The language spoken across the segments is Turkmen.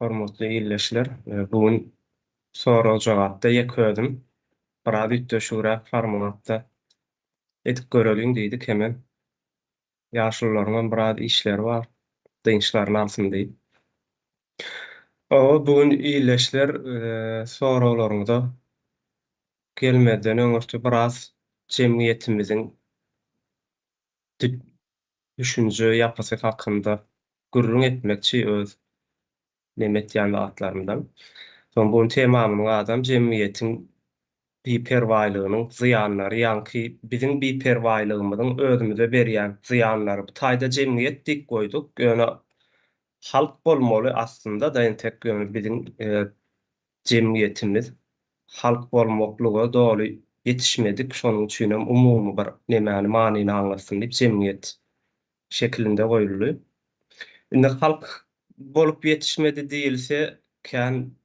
Hormatly ildeşler, bu gün sorag-jogapda ýeke özüm biraz üýtgeşigräk formatda edip göreliň diýdik hemem ýaşulularyňam biraz işleri bar, dynçlaryny alsyn diýip. Hawa, bu gün ildeşler soraglaryňyza gelmezden öňürti biraz jemgyýetimiziň düşünje ýapysy hakynda gürrüň etmekçi öz neme etýän zatlarymdan. Soň bu temamyň adam jemgyýetiň biperwaýlygynyň zyýanlary, ýaňky biziň biperwaýlygymyzyň özümize berýän zyýanlary. Bu taýda jemgyýet diýip goýduk, ýöne halk bolmaly aslynda-da entek ýöne biziň jemgyýetimiz halk bolmaklyga doly ýetişmedik, şonuň üçinem umumy bir nemäni, manyny aňlatsyn diýip jemgyýet şekilinde goýuldy. Indi halk bolup ýetişmedi diýilse kän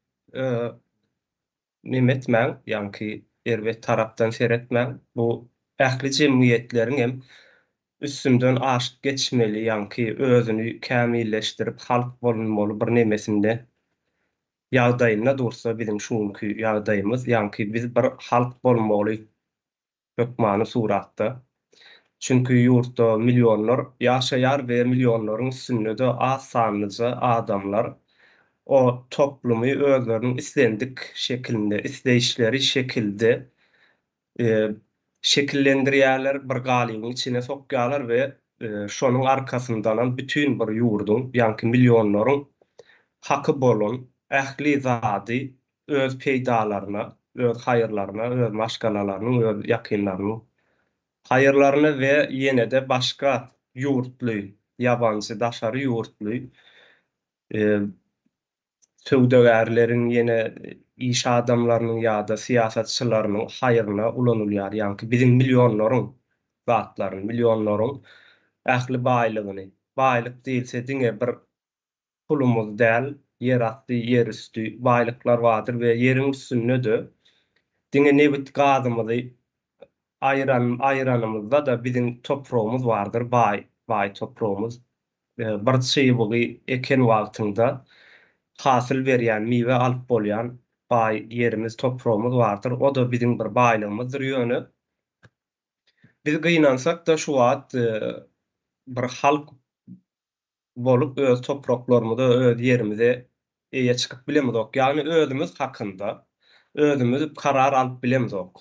neme etmäň, ýaňky erbet tarapdan seretmäň. Bu ähli jemgyýetleriň hem üstünden aşyp geçmeli, ýaňky özüni kämilleşdirip halk bolunmaly bir nemesinde ýagdaýynda dursa biziň şu günki ýagdaýymyz, ýaňky biz bir halk bolmaly hökmany suratda. Çünki ýurtda millionlar ýaşaýar we millionlaryň üstünde-de az sanlyja adamlar o toplumy özleriniň islendik şekilinde, isleýişleri şekilde şekillendirýärler, bir galybyň içine sokýarlar we şonuň arkasyndanam bütin bir ýurduň, ýaňky millionlaryň haky bolan ähli zady öz peýdalaryna, öz haýyrlaryna, öz maşgalalarynyň, öz ýakynlarynyň haýyrlaryna we ýene-de başga ýurtly, ýabanjy, daşary ýurtly söwdagärleriň, ýene iş adamlarynyň ýa-da syýasatçylarynyň haýryna ulanylýar. Ýaňky biziň millionlaryň zatlaryny, millionlaryň ähli baýlygyny, baýlyk diýilse diňe bir pulumyz däl, ýerasty, ýerüsti baýlyklar bardyr we ýeriň üstünde-de diňe nebit-gazymyzy aýran aýranymyzda-da biziň topragymyz bardyr, baý, baý topragymyz. Bir çybygy eken wagtyňda hasyl berýän, miwe alyp bolýan baý ýerimiz, topragymyz bardyr. O-da biziň bir baýlygymyzdyr. Ýöne biz gynansak-da şu wagt bir halk bolup öz topraklarymyza, öz ýerimize eýe çykyp bilemizok. Ýagny özümiz hakynda özümiz karar alyp bilemizok.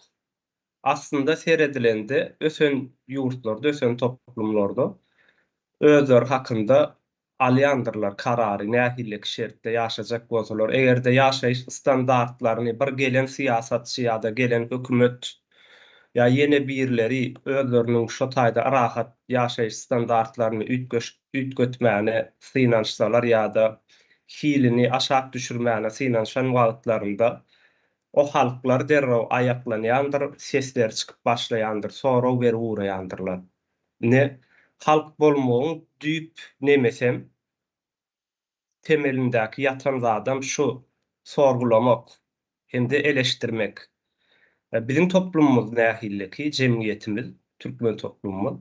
Aslynda seredilende ösen ýurtlarda, ösen toplumlarda özleri hakynda alýandyrlar karary nähileki şertde ýaşajak bolsalar. Eger-de ýaşaýyş standartlaryny bir gelen syýasatçy ýa-da gelen hökümet ýa ýene birleri özleriniň şo taýda rahat ýaşaýyş standartlaryny üýtgetmäne synanyşsalar ýa-da hilini aşak düşürmäne synanyşan wagtlarynda o halklar derrew aýaklanýandyr, sesleri çykyp başlaýandyr, sorag berip ugraýandyrlar. Ine, halk bolmagyň düýp nemesem temelindäki ýatan zadam şu, sorgulamak hem-de eleşdirmek. Biziň toplumymyz nähilliki, jemgyýetimiz, türkmen toplumymyz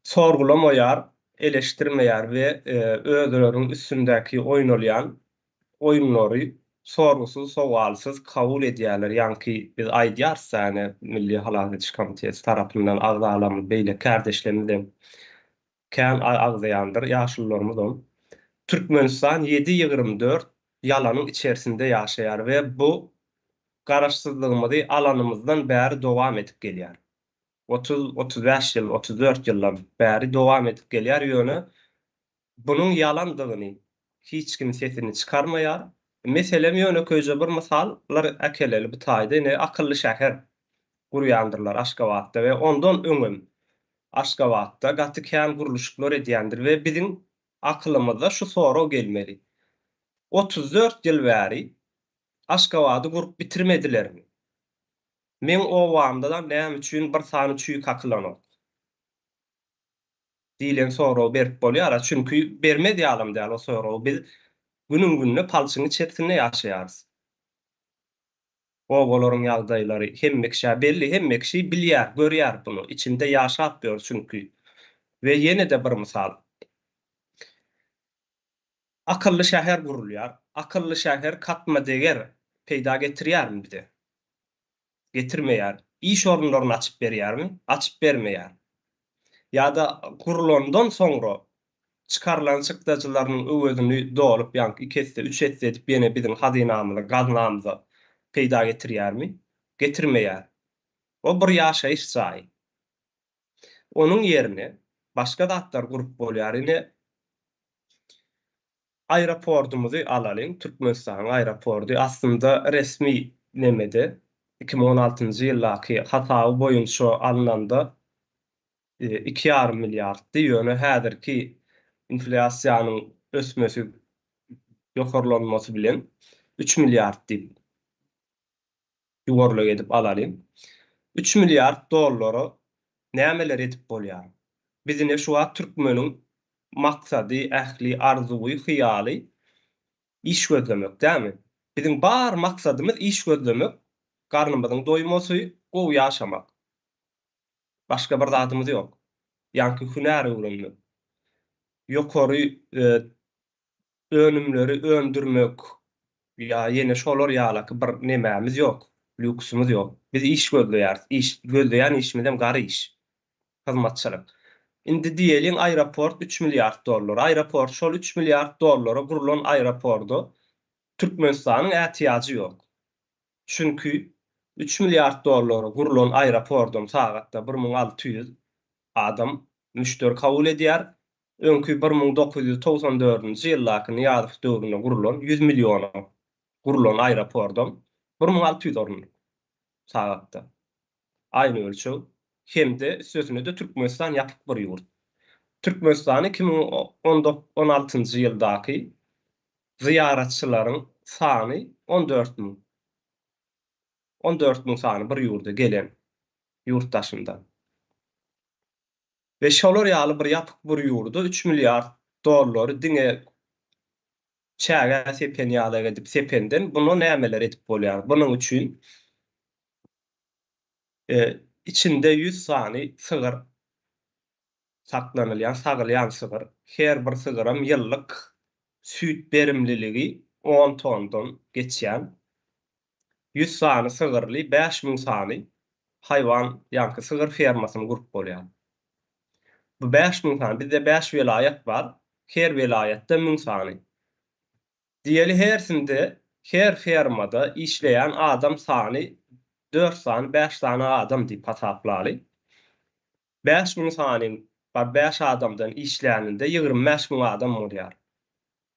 sorgulamaýar, eleşdirmeýär we özleriniň üstündäki oýnalýan oýunlary sorgusyz-sowalsyz kabul edýärler. Ýaňky biz aýdýarys-da, ýani Milli halas ediş komiteti tarapyndan agzalarymyz, beýleki kärdeşlerimizem Kän agzaýandyr ýaşulularymyzam. Türkmenistan ýedi 24 ýalanyň içerisinde ýaşaýar we bu Garaşsyzlygymyzy alanymyzdan bäri dowam edip gelýär. 30, 35 ýyl, 34 ýyldan bäri dowam edip gelýär, ýöne bunuň ýalandygyny hiç kim sesini çykarmaýar. Meselem ýönekeýje bir mysallar äkeleli bu taýda ine akylly şäher gurýandyrlar Aşgabatda we ondan öňem Aşgabatda gaty kän gurluşyklar edýändir we biziň akylymyza şu sorag gelmeli. 34 ýyl bäri Aşgabady gurup bitirmedilermi? Meň obamda-da näme üçin bir sany çüý kakylanok? Diýlen soragy berip bolýar-a. Çünki bermez ýalam däl o soragy. Biz günüň-gününe palçygyň içerisinde ýaşaýarys. Obalaryň ýagdaýlary hemme kişä belli, hemme kişi bilýär, görýär buny, içinde ýaşap ýör çünki. We ýene-de bir mysal. Akylly şäher gurulýar. Akylly şäher katma deger peýda getirýärmi bize? Getirmeýär. Iş orunlaryny açyp berýärmi? Açyp bermeýär. Ýa-da gurulandan soňra çykarylan çykdajylarynyň öwezini dolup, ýaňky iki esse, üç esse edip ýene biziň hazynamyza, gaznamyza peýda getirýärmi? Getirmeýär. O bir ýaşaýyş jaýy. Onuň ýerine başga zatlar gurup bolýar. Ine, aeroportymyzy alalyň, Türkmenistanyň aeroporty aslynda resmi nemede 2016-njy ýyldaky hasaby boýunça alnanda iki ýarym milliarddy, ýöne häzirki inflýasiýanyň ösmesi, ýokarlanmasy bilen üç milliard diýip ýuwarlak edip alalyň. Üç milliard dollara nämeler edip bolýar? Biz ine şu wagt türkmeniň maksady, ähli arzuwy, hyýaly iş gözlemek dämi? Biziň bar maksadymyz iş gözlemek, garnymyzyň doýmasy, gowy ýaşamak. Başga bir zadymyz ýok. Ýaňky hünär öwrenmek. Ýokary önümleri öndürmek ýa ýene şolar ýalaky bir nemämiz ýok, lýuksumyz ýok. Biz iş gözleýäris. Iş gözleýän işimizem gara iş. Hyzmatçylyk. Indi diýeliň aeroport üç milliard dollar. Aeroport şol üç milliard dollara gurlan aeroporda Türkmenistanyň ätiýajy ýok. Çünki üç milliard dollara gurlan aeropordam sagatda 1600 adam müşderi kabul edýär. Öňki 1994-nji ýyldaky Nyýazow döwründe gurlan 100 milliona gurlan aeropordam 1600 orunlyk sagatda. Aýny ölçeg. Hem-de üstesine-de Türkmenistan ýapyk bir ýurt. Türkmenistany 2016-njy ýyldaky zyýaratçylaryň sany 14 müň. 14 müň sany bir ýurda gelen ýurt daşyndan. We şolar ýaly bir ýapyk bir ýurda üç milliard dollary diňe çägä sepen ýalak edip sependen buna nämeler edip bolýar? Bunuň üçin içinde 100 sany sygyr saklanylýan, sagylýan sygyr. Her bir sygyram ýyllyk süýt berimliligi on tondan geçýän 100 sany sygyrly 5000 sany haýwan, ýaňky sygyr fermasyny gurup bolýar. Bu 5000 sany, bizde bäş welaýat bar, her welaýatda 1000 sany. Diýeli hersinde, her fermada işleýän adam sany dört sany, bäş sany adam diýip hasaplaly. 5000 sany bar bäş adamdan işläninde 25 000 adam bolýar.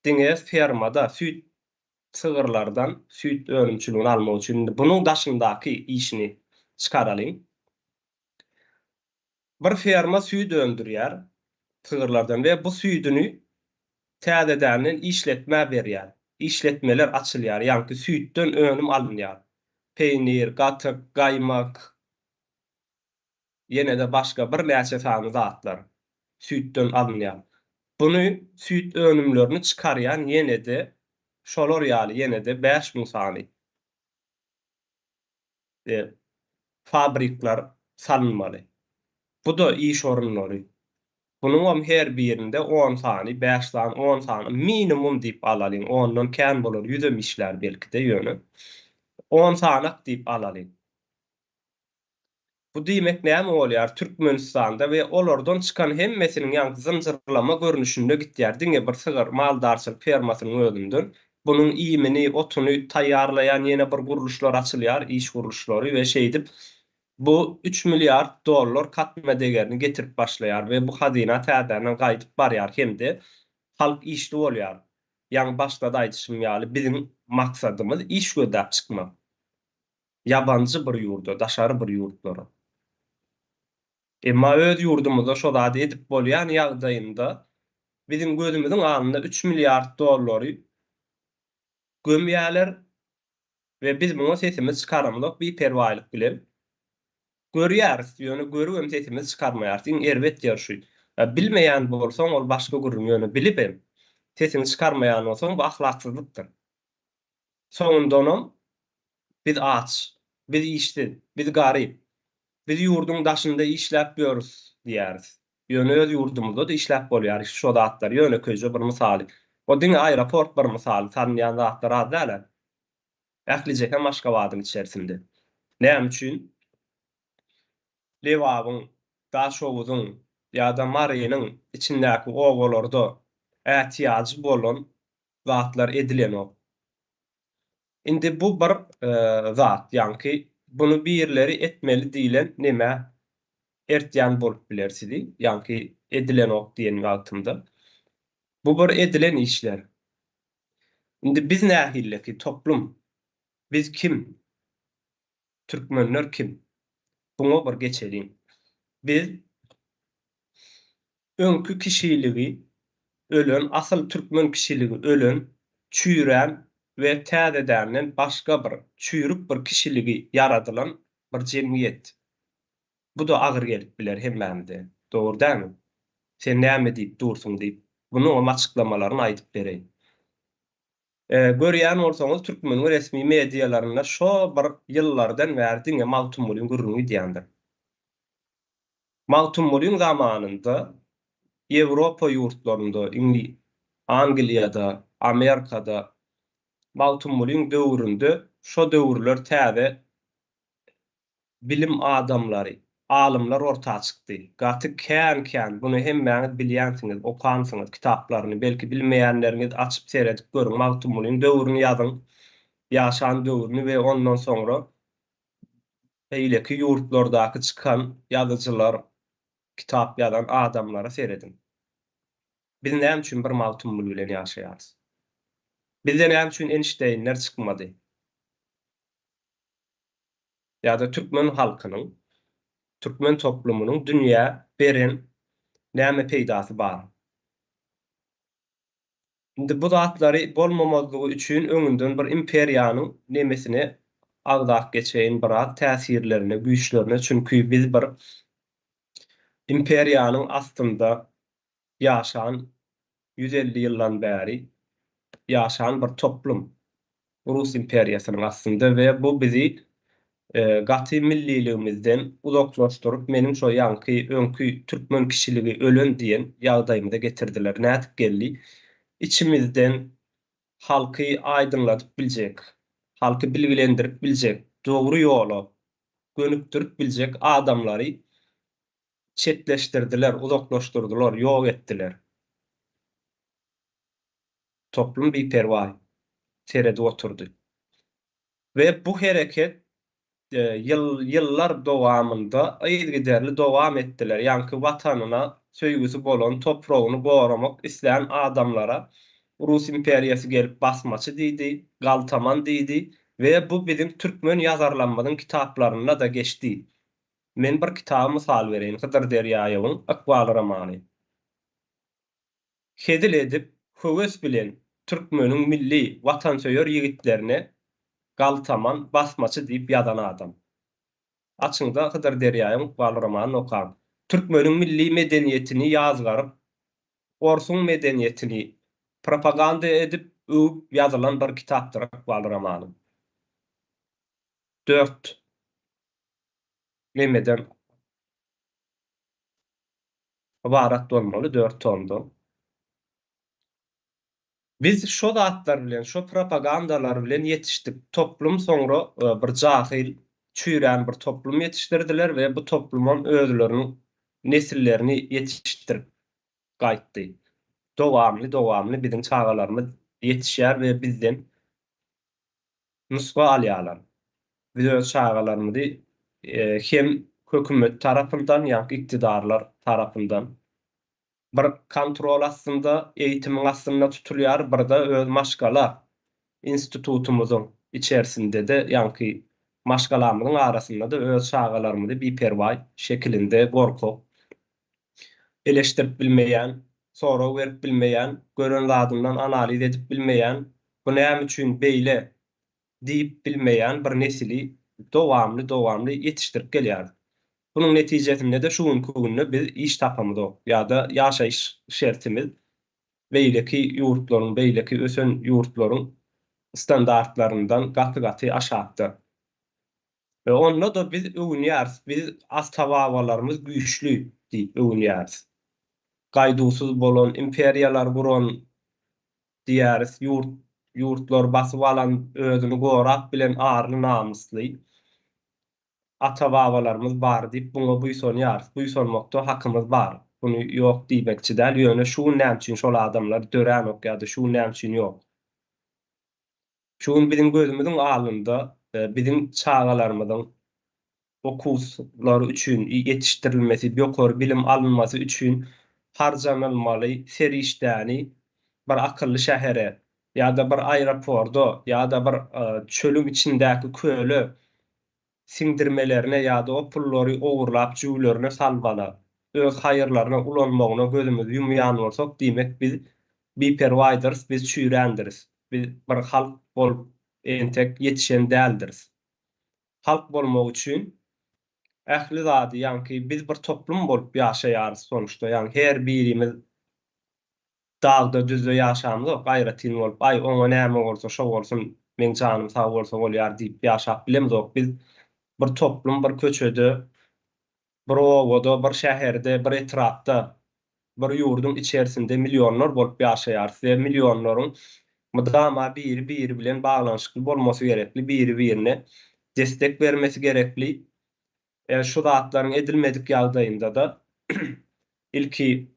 Diňe fermada süýt sygyrlardan süýt önümçiligini almak üçin indi bunuň daşyndaky işini çykaralyň. Bir ferma süýt öndürýär sygyrlardan we bu süýdüni täzedänden işletmä berýär. Işletmeler açylýar, ýaňky süýtden önüm alynýar. Peýnir, gatyk, gaýmak, ýene-de başga birnäçe sany zatlar süýtden alynýar. Buny süýt önümlerini çykarýan ýene-de şolar ýaly ýene-de 5000 sany fabrikler salynmaly. Bu-da iş orunlary. Bunuňam her birinde on sany, bäş sany, on sany minimum diýip alalyň, ondan kän bolar, ýüzem işlär belki-de ýöne. On sanak diýip alalyň. Bu diýmek näme bolýar, Türkmenistanda we olardan çykan hemmesiniň ýaňky zynjyrlama görnüşinde gitýär, diňe bir sygyr maldarçylyk fermasynyň özünden bunuň iýmini, otuny taýýarlaýan ýene bir gurluşlar açylýar, iş gurluşlary we şeýdip bu üç milliard dollar katma degerini getirip başlaýar we bu hazyna täzeden gaýdyp barýar hem-de halk işli bolýar. Ýaňy başda-da aýdyşym ýaly biziň maksadymyz iş gözläp çykmak. Ýabanjy bir ýurda, daşary bir ýurtlara. Emma öz ýurdumyzda şo zady edip bolýan ýagdaýynda biziň gözümiziň alnynda üç milliard dollary gömýäler we biz muňa sesimizi çykaramzok biperwaýlyk bilen. Görýäris, ýöne görübem sesimizi çykarmaýarys. Iň erbet ýeri şu. Bilmeýän bolsaň ol başga gürrüň, ýöne bilibem sesiňi çykarmaýan bolsaň bu ahlaksyzlykdyr. Soňundanam biz aç, biz işsiz, biz garyp, biz ýurduň daşynda işläp ýörüs diýýäris. Ýöne öz ýurdumyzda-da işläp bolýar şo zatlar. Ýönekeýje bir mysaly. O diňe aeroport bir mysal, salynýan zatlar az däl-ä. Ählijesem Aşgabadyň içerisinde. Näme üçin Lebabyň, Daşoguzyň ýa-da Marynyň içindäki obalarda ätiýajy bolan zatlar edilenok? Indi bu bir zat, ýaňky buny birleri etmeli diýlen nemä ertýän bolup biler sizi, ýaňky edilenok diýen wagtymda. Bu bir edilen işler. Indi biz nähilleki toplum? Biz kim? Türkmenler kim? Buňa bir geçeliň. Biz öňki kişiligi ölen, asyl türkmen kişiligi ölen, çüýrän we täzedänden başga bir çüýrük bir kişiligi ýaradylan bir jemgyýet. Bu-da agyr gelip biler hemmämize. Dogry dälmi? Sen näme diýip dursuň diýip, munuňam açyklamalaryny aýdyp bereýin. Görýän bolsaňyz türkmeniň resmi medialarynda şo bir ýyllardan bäri diňe Magtymgulyň gürrüňi gidýändir. Magtymgulyň zamanynda Ýewropa ýurtlarynda, Iňli, Angliýada, Amerikada Magtymgulyň döwründe şo döwürler täze bilim adamlary, alymlar orta çykdy. Gaty kän-kän, buny hemmäňiz bilýänsiňiz, okansyňyz kitaplaryny, belki bilmeýänleriňiz açyp seredip görüň, Magtymgulyň döwrüni ýazyň, ýaşan döwrüni we ondan soňra beýleki ýurtlardaky çykan ýazyjylar, kitap ýazan adamlara serediň. Biz näme üçin bir Magtymguly bilen ýaşaýarys? Bizde näme üçin Enşteýnler çykmady? Ýa-da türkmen halkynyň, türkmen toplumynyň dünýä beren näme peýdasy bar? Indi bu zatlary bolmamazlygy üçin öňünden bir imperiýanyň nemesine agzap geçeýin biraz täsirlerine, güýçlerine, çünki biz bir imperiýanyň astynda ýaşan 150 ýyldan bäri ýaşan bir toplum Rus imperiýasynyň astynda we bu bizi gaty milliligimizden uzaklaşdyryp meniň şo ýaňky öňki türkmen kişiligi ölen diýen ýagdaýymyza getirdiler. Nädip geldi? Içimizden halky aýdyňladyp biljek, halky bilgilendirip biljek, dogry ýola gönükdirip biljek adamlary çetleşdirdiler, uzaklaşdyrdylar, ýok etdiler. Toplum biperwaý seredip oturdy. We bu hereket ýyl ýyllar dowamynda yzygiderli dowam etdiler. Ýaňky watanyna söýgüsi bolan, topragyny goramak islän adamlara Rus imperiýasy gelip basmaçy diýdi, galtaman diýdi we bu biziň türkmen ýazarlarymyzyň kitaplarynda-da geçdi. Men bir kitaby mysal bereýin, Hydyr Derýaýewiň Ykbal romany. Hezil edip, höwes bilen türkmeniň milli watansöýer ýigitlerine galtaman, basmaçy diýip ýazan adam. Açyňda Hydyr Derýaýyň Ykbal romanyny okaň. Türkmeniň milli medeniýetini ýazgaryp, orsuň medeniýetini propaganda edip, öwüp ýazylan bir kitapdyr Ykbal romany. Dört nemeden ybarat bolmaly dört tomdan. Biz şo zatlar bilen, şo propagandalar bilen ýetişdik. Toplum soňra bir jahyl, çüýrän bir toplum ýetişdirdiler we bu toplumam özleriniň nesillerini ýetişdirip gaýtdy. Dowamly, dowamly biziň çagalarymyz ýetişýär we bizden nusga alýarlar. Biz öz çagalarymyzy hem hökümet tarapyndan, ýaňky iktidarlar tarapyndan bir kontrol astynda, eýitimiň astynda tutulýar, bir-de öz maşgala institutymyzyň içerisinde-de, ýaňky maşgalamyzyň arasynda-da öz çagalarymyzy biperwaý şekilinde gorkak, eleşdirip bilmeýän, sorag berip bilmeýän, gören zadyndan analiz edip bilmeýän, bu näme üçin beýle diýip bilmeýän bir nesili dowamly-dowamly ýetişdirip gelýäris. Bunuň netijesinde-de şu günki günde biz iş tapamyzok ýa-da ýaşaýyş şertimiz beýleki ýurtlaryň, beýleki ösen ýurtlaryň standartlaryndan gaty-gaty aşakda. We onda-da biz öwünýäris, biz ata-babalarymyz güýçli diýip öwünýäris. Gaýduwsyz bolan, imperiýalar guran. diýýäris, ýurt ýurtlary basyp alan, özüni gorap bilen arly-namysly ata-babalarymyz bar diýip buňa buýsanýarys. Buýsanmakda hakymyz bar. Buny ýok diýmekçi däl, ýöne şu gün näme üçin şol adamlar döränok ýa-da şu gün näme üçin ýok? Şu gün biziň gözümiziň alnynda biziň çagalarymyzyň okuwlary üçin ýetişdirilmesi, ýokary bilim alynmasy üçin harjanylmaly serişdäni bir akylly şähere ýa-da bir aeroporda ýa-da bir çölüň içindäki köle siňdirmelerine ýa-da o pullary ogurlap jübülerine salmana, öz haýyrlaryna ulanmagyna gözümizi ýumýan bolsak, diýmek biz biperwaýdyrys, biz çüýrändiris. Biz bir halk bolup entek ýetişen däldiris. Halk bolmak üçin ähli zady, ýaňky biz bir toplum bolup ýaşaýarys sonuçda, ýagny her birimiz Dagda-düzde ýaşamzok, aýratyn bolup, aý, oňa näme bolsa, şo bolsun, meň janym sag bolsa bolýar diýip ýaşap bilemzok. Biz bir toplum, bir köçede, bir obada, bir şäherde, bir etrapda, bir ýurduň içerisinde millionlar bolup ýaşaýarys we millionlaryň mydama biri-biri bilen baglanyşykly bolmasy gerekli, biri-birine destek bermesi gerekli. Şu zatlaryň edilmedik ýagdaýynda-da ilki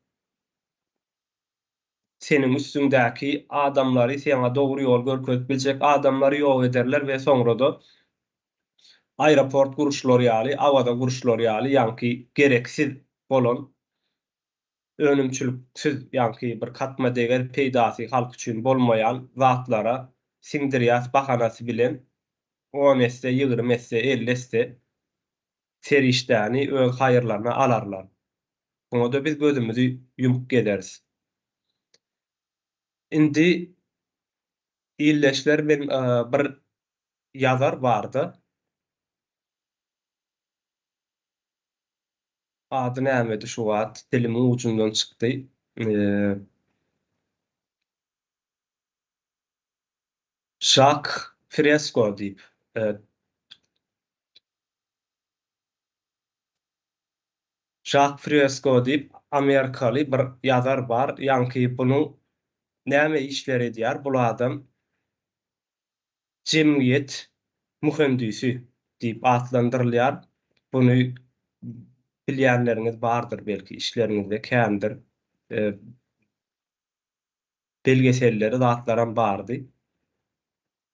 seniň üstüňdäki adamlary, saňa dogry ýol görkezip biljek adamlary ýok ederler we soňra-da aeroport guruşlary ýaly, Awaza guruşlary ýaly ýaňky gereksiz bolan önümçiliksiz ýaňky bir katma deger peýdasy halk üçin bolmaýan zatlara siňdirýäs bahanasy bilen on esse, 20 esse, 50 esse serişdäni öz haýyrlaryna alarlar. Muňa-da biz gözümizi ýumup gezeris. Indi ildeşler men bir ýazar barda. Ady nämedi şu wagt dilimiň ujundan çykdy. Žak Fresko diýip. Žak Fresko diýip amerikaly bir ýazar bar. Ýaňky bunuň näme işler edýär bul adam jemgyýet muhendisi diýip atlandyrylýar. Buny bilýänleriňiz bardyr belki işleriňizde kändir. Belgeselleri zatlaram bardy.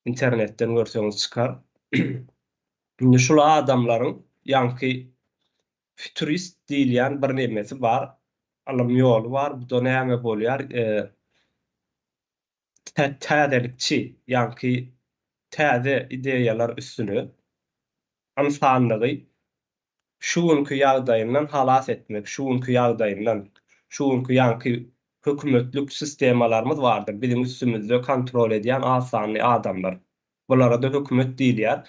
Internetden görseňiz çykar. Indi şul adamlaryň ýaňky futurist diýilýän bir nemesi bar, ylym ýoly bar, bu-da näme bolýar, täzelikçi, ýaňky täze ideýalar üstüne ynsanlygy şu günki ýagdaýyndan halas etmek, şu günki ýagdaýyndan, şu günki ýaňky hökümetlik sistemalarymyz bardyr, biziň üstümizde kontrol edýän az sanly adamlar. Bulara-da hökümet diýilýär.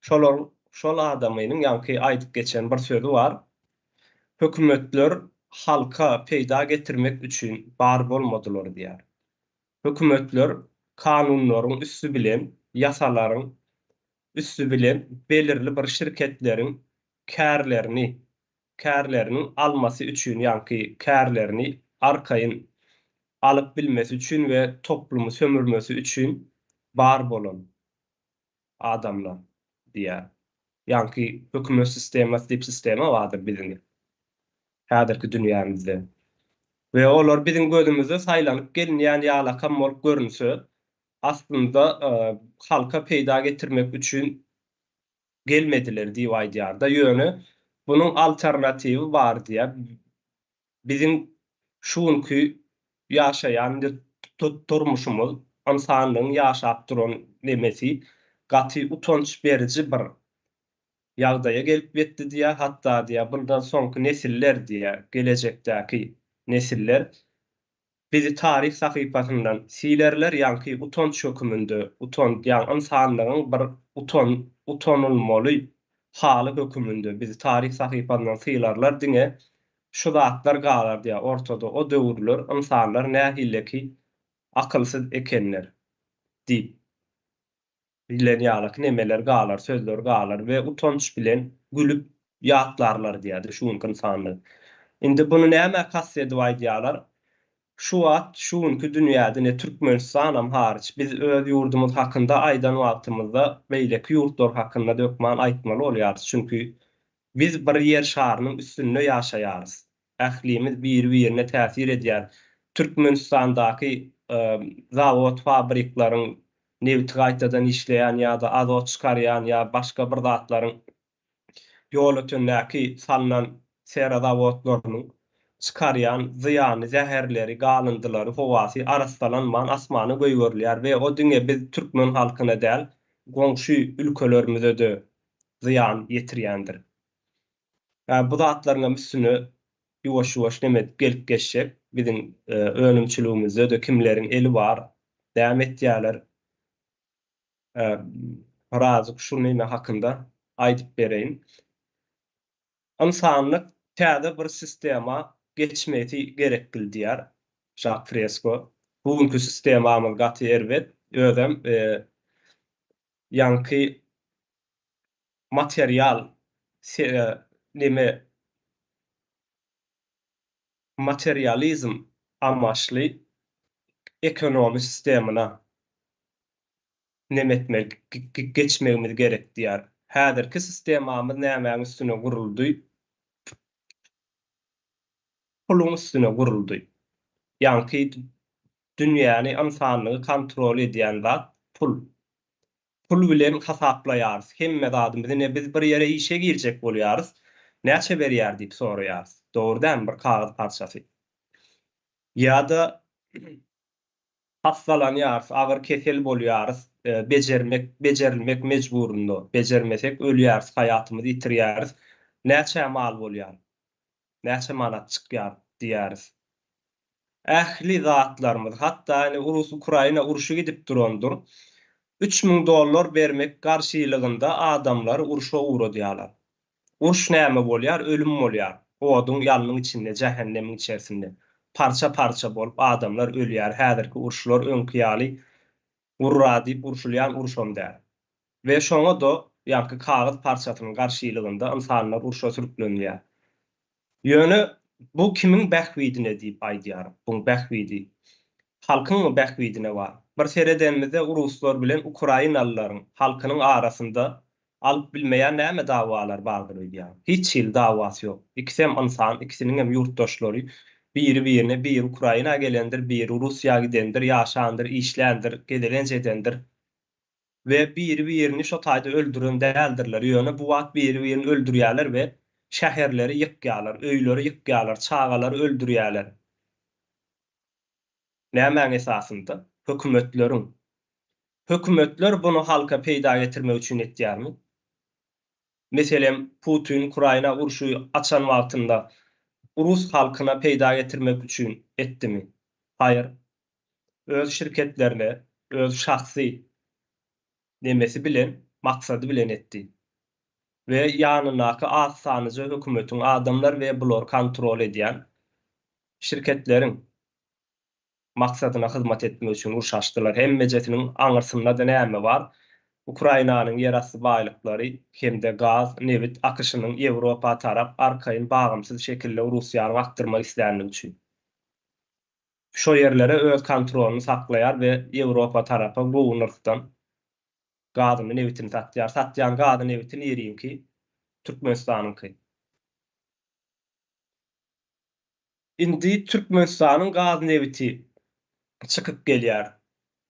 Şolar, şol adamynyň ýaňky aýdyp geçen bir sözi bar, Hökümetler halka peýda getirmek üçin bar bolmadylar diýýär. Hökümetler kanunlaryň üsti bilen, ýasalaryň üsti bilen belirli bir şirketleriň kärlerini, kärleriniň almasy üçin, ýaňky kärlerini arkaýyn alyp bilmesi üçin we toplumy sömürmesi üçin bar bolan adamlar diýýär. Ýaňky hökümet sistemasy diýip sistema bardyr biziň häzirki dünýämizde. We olar biziň gözümizde saýlanyp gelinýän ýalakam bolup görünse, aslynda halka peýda getirmek üçin gelmediler diýip aýdýarda. Ýöne bunuň alternatiwi bar diýýär. Biziň şu günki ýaşaýan durmuşymyz, ynsanlygyň ýaşap duran nemesi gaty utanç beriji bir ýagdaýa gelip ýetdi diýýär. Hatda diýýär, bundan soňky nesiller diýýär, gelejekdäki nesiller Bizi taryh sahypasyndan silerler, ýaňky utanç höküminde, utan, ýagny ynsanlygyň bir utan, utanylmaly haly höküminde bizi taryh sahypasyndan sylarlar, diňe şu zatlar galar diýýär ortada, o döwürler ynsanlar nähileki akylsyz ekenler diýip. Bilen ýalaky nemeler galar, sözler galar we utanç bilen gülüp ýatlarlar diýýärdi şu günki ynsanlar. Indi buny nämä kast edip aýdýarlar? Şu wagt, şu günki dünýäde ne Türkmenistanam haryç, biz öz ýurdumyz hakynda aýdan wagtymyzda beýleki ýurtlar hakynda-da hökman aýtmaly bolýarys. Çünki biz bir ýer şarynyň üstünde ýaşaýarys. Ählimiz biri-birine täsir edýär. Türkmenistandaky zawod-fabrikleriň nebiti gaýtadan işleýän ýa-da azot çykarýan ýa başga bir zatlaryň Ýolötendäki salnan sera zawodlarynyň çykarýan zyýanly zäherleri, galyndylary, howasy arassalanman asmana goýberilýär we o diňe biz türkmen halkyna däl, goňşy ülkelerimize-de zyýan ýetirýändir. Bu zatlaryňam üstüne ýuwaş-ýuwaş neme edip gelip geçjek, biziň önümçiligimizde-de kimleriň eli bar, näme etýärler, Birazjyk şu neme hakynda aýdyp bereýin. Ynsanlyk täze bir sistema geçmesi gerekli diýýär Žak Fresko. Bu günki sistemamyz gaty erbet, özem ýaňky material neme materializm amaçly ekonomi sistemyna neme etmeli, geçmegimiz gerek diýýär. Häzirki sistemamyz nämäň üstüne guruldy? Puluň üstüne guruldy. Ýaňky dünýäni, ynsanlygy kontrol edýän zat pul. Pul bilen hasaplaýarys hemme zadymyzy. Ine biz bir ýere işe girjek bolýarys, näçe berýär diýip soraýarys. Dogry dälmi bir kagyz parçasy. Ýa-da Hassalanýarys, agyr kesel bolýarys, bejermek, bejerilmek mejburynda. Bejermesek ölýäris, haýatymyzy ýitirýäris. Näçä mal bolýar? Näçe manat çykýar? diýýäris. Ähli zatlarymyz, hatda indi Rus-Ukraina urşy gidip durandyr. 3000 dollar bermek garşylygynda adamlary urşa ugradýarlar. Uruş näme bolýar, ölüm bolýar. Oduň, ýalnyň içinde, jähennemiň içerisinde. Parça-parça bolup adamlar ölýär. Häzirki uruşlar öňki ýaly Urra diýip urşulýan urşam däl. We şoňa-da ýaňky kagyz parçasynyň garşylygynda ynsanlar urşa sürüklenilýär. Ýöne bu kimiň bähbidine diýip aýdýar. Buň bähbidi halkyňmy bähbidine bar. Bir seredenimizde uruslar bilen ukrainalylaryň halkynyň arasynda Alyp bilmeýän näme dawalar bardyr öýdýäň? Hiç hili dawasy ýok. Ikisem ynsan, ikisiniňem ýurtdaşlary biri-birine, biri Ukraina gelendir, biri Russiýa gidendir, ýaşandyr, işländir, gezelenç edendir we biri-birini şo taýda öldüren däldirler. Ýöne bu wagt biri-birini öldürýärler we şäherleri ýykýarlar, öýleri ýykýarlar, çagalary öldürýärler. Nämäň esasynda? Hökümetleriň. Hökümetler buny halka peýda getirmek üçin etýärmi? Meselem, Putin Ukraina urşy açan wagtynda rus halkyna peýda getirmek üçin etdimi? Haýyr. Öz şirketlerine, öz şahsy nemesi bilen, maksady bilen etdi. We ýanyndaky az sanlyja hökümetiň adamlar we bulary kontrol edýän şirketleriň maksadyna hyzmat etmek üçin uruş açdylar. Hemmejesiniň aňyrsynda-da näme bar? Ukrainanyň ýerasty baýlyklary hem-de gaz, nebit akyşynyň Ýewropa tarap arkaýyn bagymsyz şekilde Russiýanyň akdyrmak islänligi üçin. Şo ýerlere öz kontrolyny saklaýar we Ýewropa tarapa gowy nyrhdan gazyny, nebitini satýar. Satýan gazy, nebiti niriňki? Türkmenistanyňky. Indi Türkmenistanyň gaz nebiti çykyp gelýär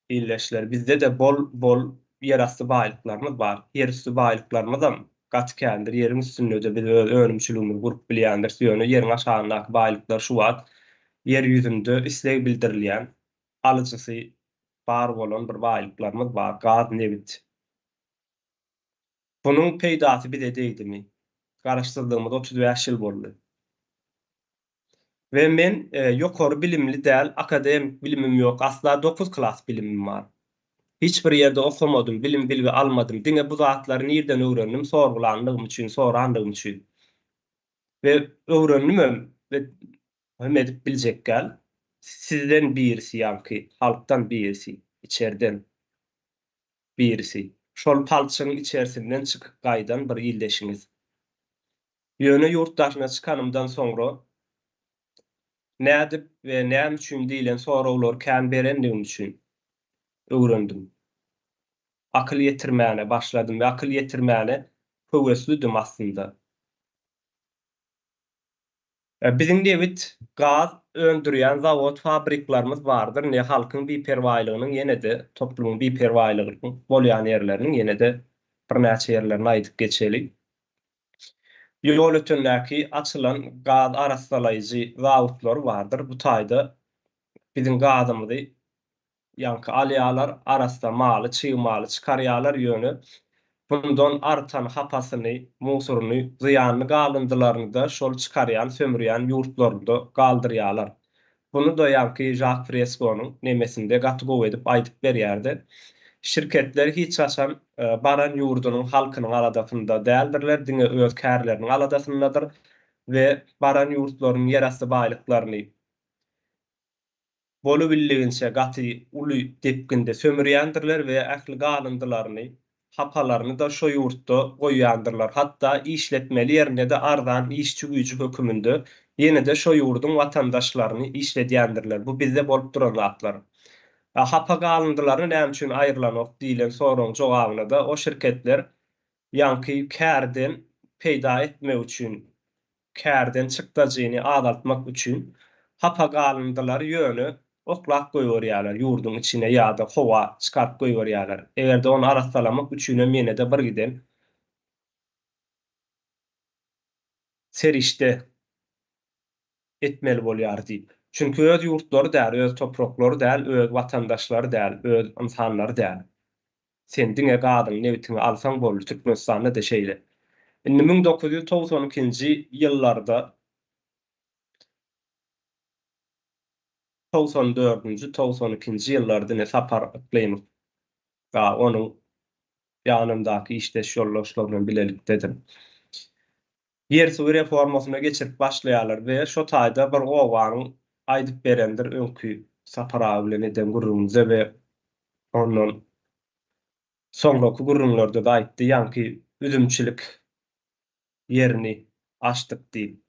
ildeşler. Bizde-de bol bol ýerasty baýlyklarymyz bar. Ýerüsti baýlyklarymyzam gaty kändir. Ýeriň üstünde-de biz öz önümçiligimizi gurup bilýändiris. Ýöne ýeriň aşagyndaky baýlyklar şu wagt ýer ýüzünde isleg bildirilýän, alyjysy bar bolan bir baýlyklarymyz bar, gaz, nebit. Bunuň peýdasy bize degdimi? Garaşsyzlygymyza 35 ýyl boldy. We men ýokary bilimli däl, akademik bilimim ýok, asla dokuz klas bilimim bar. Hiç bir ýerde okamadym, bilim-bilgi almadym, diňe bu zatlary nirden öwrendim, sorgulanlygym üçin, soranlygym üçin. We öwrendimem we hem edip biljekgäl. Sizden birisi ýaňky, halkdan birisi, içerden birisi. Şol palçygyň içersinden çykyp gaýdan bir ildeşiňiz. Ýöne ýurt daşyna çykanymdan soňra. Nädip we näme üçin diýlen soraglary kän berendigim üçin öwrendim. Akyl ýetirmäne başladym we akyl ýetirmäne höweslidim aslynda. Biziň nebit, gaz öndürýän zawod-fabriklerimiz bardyr, ine halkyň biperwaýlygynyň ýene-de toplumyň biperwaýlygynyň bolýan ýerleriniň ýene-de birnäçe ýerlerini aýdyp geçeli. Ýolötendäki açylan gaz arassalaýjy zawodlary bardyr, bu taýda biziň gazymyzy Ýaňky alýalar, arassa maly, çig maly çykarýalar, ýöne bundan artan hapasyny, musuryny, zyýanly galyndylaryny-da şol çykarýan, sömürýän ýurtlarynda galdyrýalar. Buny-da ýaňky Žak Freskonyň nemesinde gaty gowy edip aýdyp berýärdi. Şirketler hiç haçan baran ýurdunyň halkynyň aladasynda däldirler, diňe öz kärleriniň aladasyndadyr we baran ýurtlarynyň ýerasty baýlyklaryny bolubildigiçe gaty uly depginde sömürýändirler we ähli galyndylaryny, hapalaryny-da şo ýurtda goýýandyrlar, hatda işletmeli ýerinde-de arzan işçi güýji höküminde ýene-de şo ýurduň watandaşlaryny işledýändirler. Bu bizde bolup duran zatlar. A hapa galyndylaryny näme üçin aýrylanok diýlen soragyň jogabyna-da o şirketler ýaňky kärden peýda etmek üçin kärden çykdajyny azaltmak üçin hapa galyndylary ýöne oklap goýberýärler ýurduň içine ýa-da howa çykaryp goýberýärler. Eger-de ony arassalamak üçinem ýene-de birgiden serişde etmeli bolýar diýip. Çünki öz ýurtlary däl, öz topraklary däl, öz watandaşlary däl, öz ynsanlary däl. Sen diňe gazyňy nebitiňi alsaň boldy Türkmenistanda-da şeýle. Indi 1992-nji ýyllarda 94-nji, 92-nji ýyllarda ine Sapar Yklymow ga onuň ýanyndaky işdeş ýoldaşlar bilen bilelikdedir. Ýer-suw reformasyna geçirip başlaýarlar we şo taýda bir obanyň aýdyp berendir öňki Sapar aga bilen eden gürrüňimizde we ondan soňraky gürrüňlerde-de aýtdy, ýaňky üzümçilik ýerini açdyk diýip,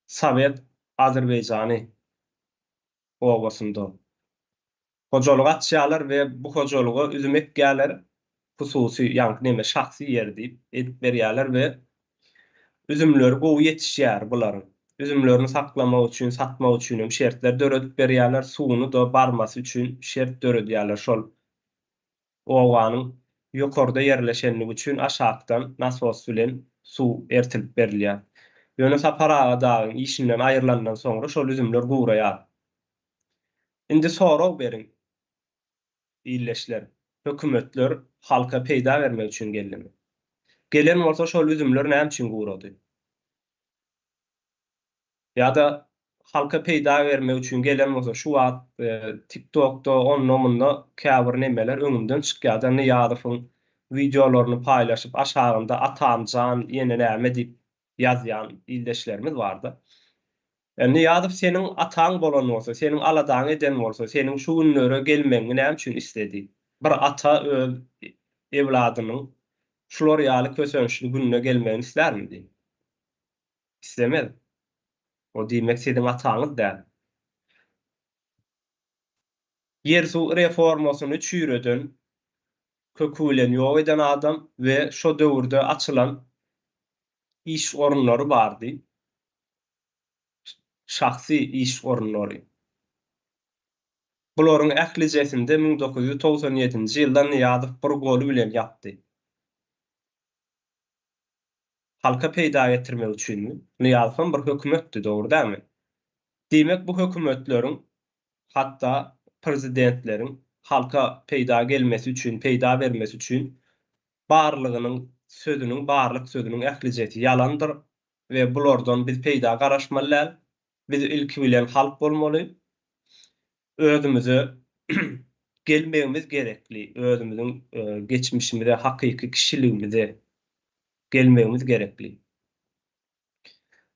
Sowet Azerbaýjany obasynda hojalyk açýarlar we bu hojalyga üzüm ekýärler, hususy, ýaňky neme, şahsy ýer diýip edip berýärler we üzümleri gowy ýetişýär bularyň. Üzümlerini saklamak üçin, satmak üçin hem şertler döredip berýärler, suwuny-da barmasy üçin şert döredýärler şol obanyň ýokarda ýerleşenligi üçin aşakdan nasos bilen suw ertilip berilýär. Ýöne Sapar aga dagyň işinden aýrylandan soňra şol üzümler guraýar. Indi sorag beriň, ildeşler, hökümetler halka peýda bermek üçin geldimi? Gelen bolsa şol üzümler näme üçin gurady? Ýa-da halka peýda bermek üçin gelen bolsa şu wagt TikTokda onda-munda käbir nemeler öňümden çykýar-da Nyýazowyň wideolaryny paýlaşyp aşagynda atamjan ýene näme diýip ýazýan ildeşlerimiz barda. Nyýazow seniň ataň bolan bolsa, seniň aladaňy eden bolsa, seniň şu günlere gelmegiňi näme üçin isledi? Bir ata öz evladynyň şular ýaly kösençli gününe gelmegini islärmidi? Islemez. O diýmek siziň ataňyz däl. Ýer-suw reformasyny çüýreden, köki bilen ýok eden adam we şo döwürde açylan iş orunlary bardy. Şahsy iş orunlary. Bularyň ählijesinde 1997-nji ýylda Nyýazow bir goly bilen ýapdy. Halka peýda getirmek üçinmi? Nyýazowam bir hökümetdi, dogry dälmi? Diýmek, bu hökümetleriň, hatda prezidentleriň halka peýda gelmesi üçin, peýda bermesi üçin barlygynyň, sözüniň, barlyk sözüniň ählijesi ýalandyr we bulardan biz peýda garaşmaly däl. Biz ilki bilen halk bolmaly. Özümize gelmegimiz gerekli, özümiziň geçmişimize, hakyky kişiligimize gelmegimiz gerekli.